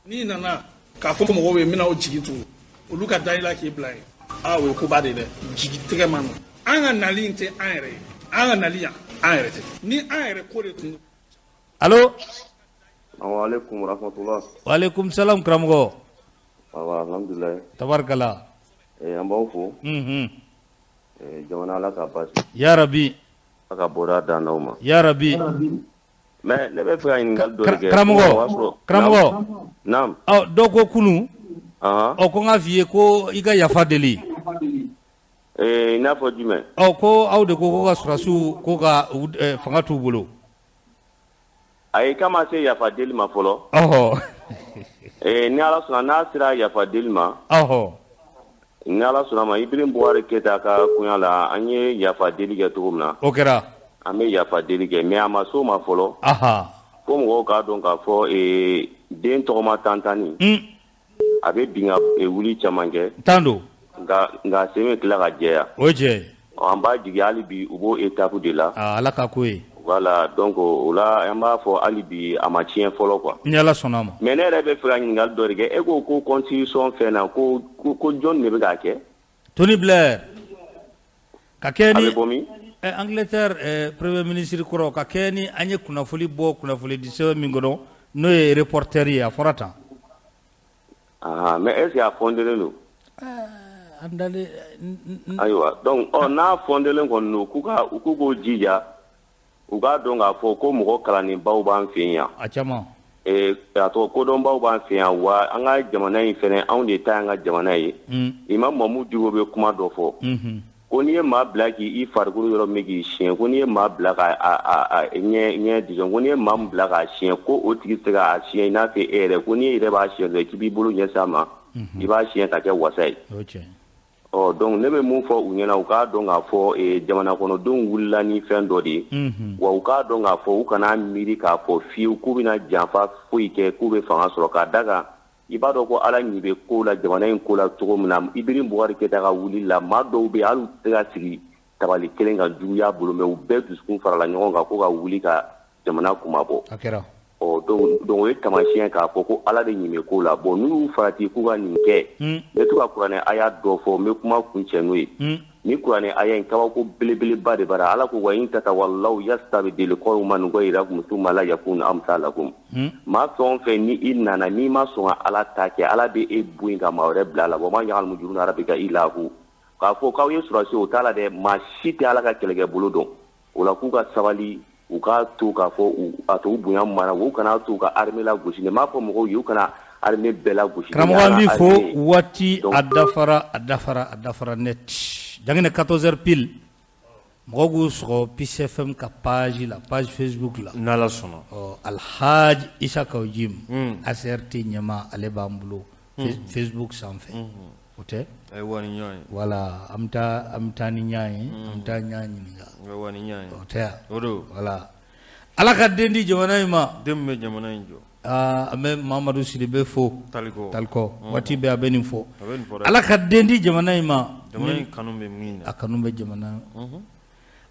N'i nana k'a fɔ mɔgɔw ye n bɛna aw jigi tugu olu ka da i la k'i bila yen aa o ye koba de ye dɛ jigi tigɛ man nɔgɔn an ka nali in tɛ an yɛrɛ ye an ka nali yan an yɛrɛ tɛ ni an yɛrɛ ko de tun. Allo. Waaleykum rahmatulah. Waaleykum salam karamɔgɔ. Awa alhamdulilayi. Tabarikala. An b'aw fo. Unhun. Jamana Ala k'a basi. Yarabi. Ala ka bɔda d'an n'aw ma. Yarabi. Mais ne bɛ fɛ ka ɲininkali dɔ de kɛ. Karamɔgɔ karamɔgɔ. Naam. Ɔ dɔ ko kunun. Ɔ ko n k'a f'i ye ko i ka yafa deli. I n'a fɔ jumɛn? Ɔ ko aw de ko ka sɔrɔdasiw ko ka fanga t'u bolo. Ayi k'a ma se yafa deli ma fɔlɔ. Ɔhɔ. Ni Ala sɔnna n'a sera yafa deli ma. Ɔhɔ. Ni Ala sɔnna ma Ibrahim Boubacar Keita ka koɲa la an ye yafa deli kɛ cogo min na. O kɛra. An bɛ yafa deli kɛ mais a ma s'o ma fɔlɔ. Fo mɔgɔw k'a dɔn k'a fɔ den tɔgɔma tantanni. A bɛ bin ka wuli caman kɛ. Tan don. Nka sen bɛ tila ka jɛya. O ye tiɲɛ ye. An b'a jigi hali bi u b'o étape de la. Ala ka ko ye. Voilà donc o la an b'a fɔ hali bi a ma tiɲɛ fɔlɔ quoi. Ni Ala sɔnna a ma. Mais ne yɛrɛ bɛ fɛ ka ɲininkali dɔ de kɛ e ko constitution fɛn na ko jɔn de bɛ k'a kɛ. Tony Blair. Ka kɛ ni. A bɛ bɔ min? Angleterre premier ministre kɔrɔ ka kɛ ni an ye kunnafoni bɔ kunnafoni di sɛbɛn min kɔnɔ n'o ye reporter ye a fɔra tan. Mais est ce que a fondelen don? An dalen. Ayiwa donc n'a fondelen kɔni don u k'u jija u k'a dɔn k'a fɔ ko mɔgɔ kalannenbaw b'an fɛ yan. A caman. A tɔgɔ kodɔnbaw b'an fɛ yan wa an ka jamana in fɛnɛ anw de ta y'an ka jamana ye. Imam Mahmoud Dicko bɛ kuma dɔ fɔ. Ko n'i ye maa bila k'i farikolo yɔrɔ min k'i siɲɛ ko n'i ye maa bila ka ɲɛ disons ko n'i ye maa min bila k'a siɲɛ ko o tigi tɛ se k'a siɲɛ i n'a fɔ e yɛrɛ ko n'i yɛrɛ b'a siɲɛ dɔrɔn k'i b'i bolo ɲɛsin a ma i b'a siɲɛ ka kɛ wasa ye. Ɔ donc ne bɛ mun fɔ u ɲɛna u k'a dɔn k'a fɔ jamana kɔnɔdenw wulila ni fɛn dɔ de ye wa u k'a dɔn k'a fɔ u kana miiri k'a fɔ fiyewu k'u bɛna janfa foyi kɛ k'u bɛ fanga sɔrɔ k'a da kan. I b'a dɔn ko Ala ɲi bɛ ko la jamana in ko la cogo min na Ibrahim Boubacar Keita ka wuli la maa dɔw bɛ hali u tɛ se ka sigi tabali kelen kan juguya bolo mais u bɛɛ dusukun farala ɲɔgɔn kan ko ka wuli ka jamana kunmabɔ. A kɛra. Ɔ donc o ye taamasiyɛn k'a fɔ ko Ala de ɲi bɛ ko la bon n'u y'u farati k'u ka nin kɛ. N bɛ to ka kuranɛ aya dɔ fɔ n bɛ kuma kuncɛ n'o ye. Ni kuranɛ aya in kabako belebeleba de b'a la Ala ko wa in tatawallaw yastabdil qawman ghayrakum thumma la yakunu amsalakum. Maa fɛn o fɛn ni i nana n'i ma sɔn ka Ala ta kɛ Ala bɛ e bɔ yen ka maa wɛrɛ bila a la wa ma ya'lamu junuda rabbika illa hu. K'a fɔ k'aw ye sɔrɔdasi o t'a la dɛ maa si tɛ Ala ka kɛlɛkɛ bolo dɔn o la k'u ka sabali u k'a to k'a fɔ a to u bonya mana u kana to u ka armée lagosi ne m'a fɔ mɔgɔw ye u kana armée bɛɛ lagosi. Karamɔgɔ an b'i fo waati a dafara a dafara a dafara net. Janginɛ 14h pile mɔgɔw k'u sɔgɔ Peace FM ka page la page Facebook la. N'Ala sɔnna. Ɔ Alhaji Isa Kawu Jim ACRT ɲɛmaa ale b'an bolo Facebook sanfɛ. O tɛ? Ayiwa ni ɲɔgɔn ye. Voilà an bɛ taa ni ɲɔgɔn ye an bɛ taa ɲɔgɔn ɲininka. Ayiwa ni ɲɔgɔn ye. O tɛ yan? O don. Voilà Ala ka den di jamana in ma. Den min bɛ jamana in jɔ. An bɛ Mamadu Sidibe fo. Taliko. Taliko waati bɛɛ a bɛ nin fɔ. A bɛ nin fɔ dɛ. Ala ka den di jamana in ma. Jamana in kanu bɛ min na. A kanu bɛ jamana.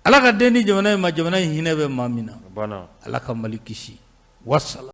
Ala ka den di jamana in ma jamana in hinɛ bɛ maa min na. A banna. Ala ka Mali kisi. Wasalaam.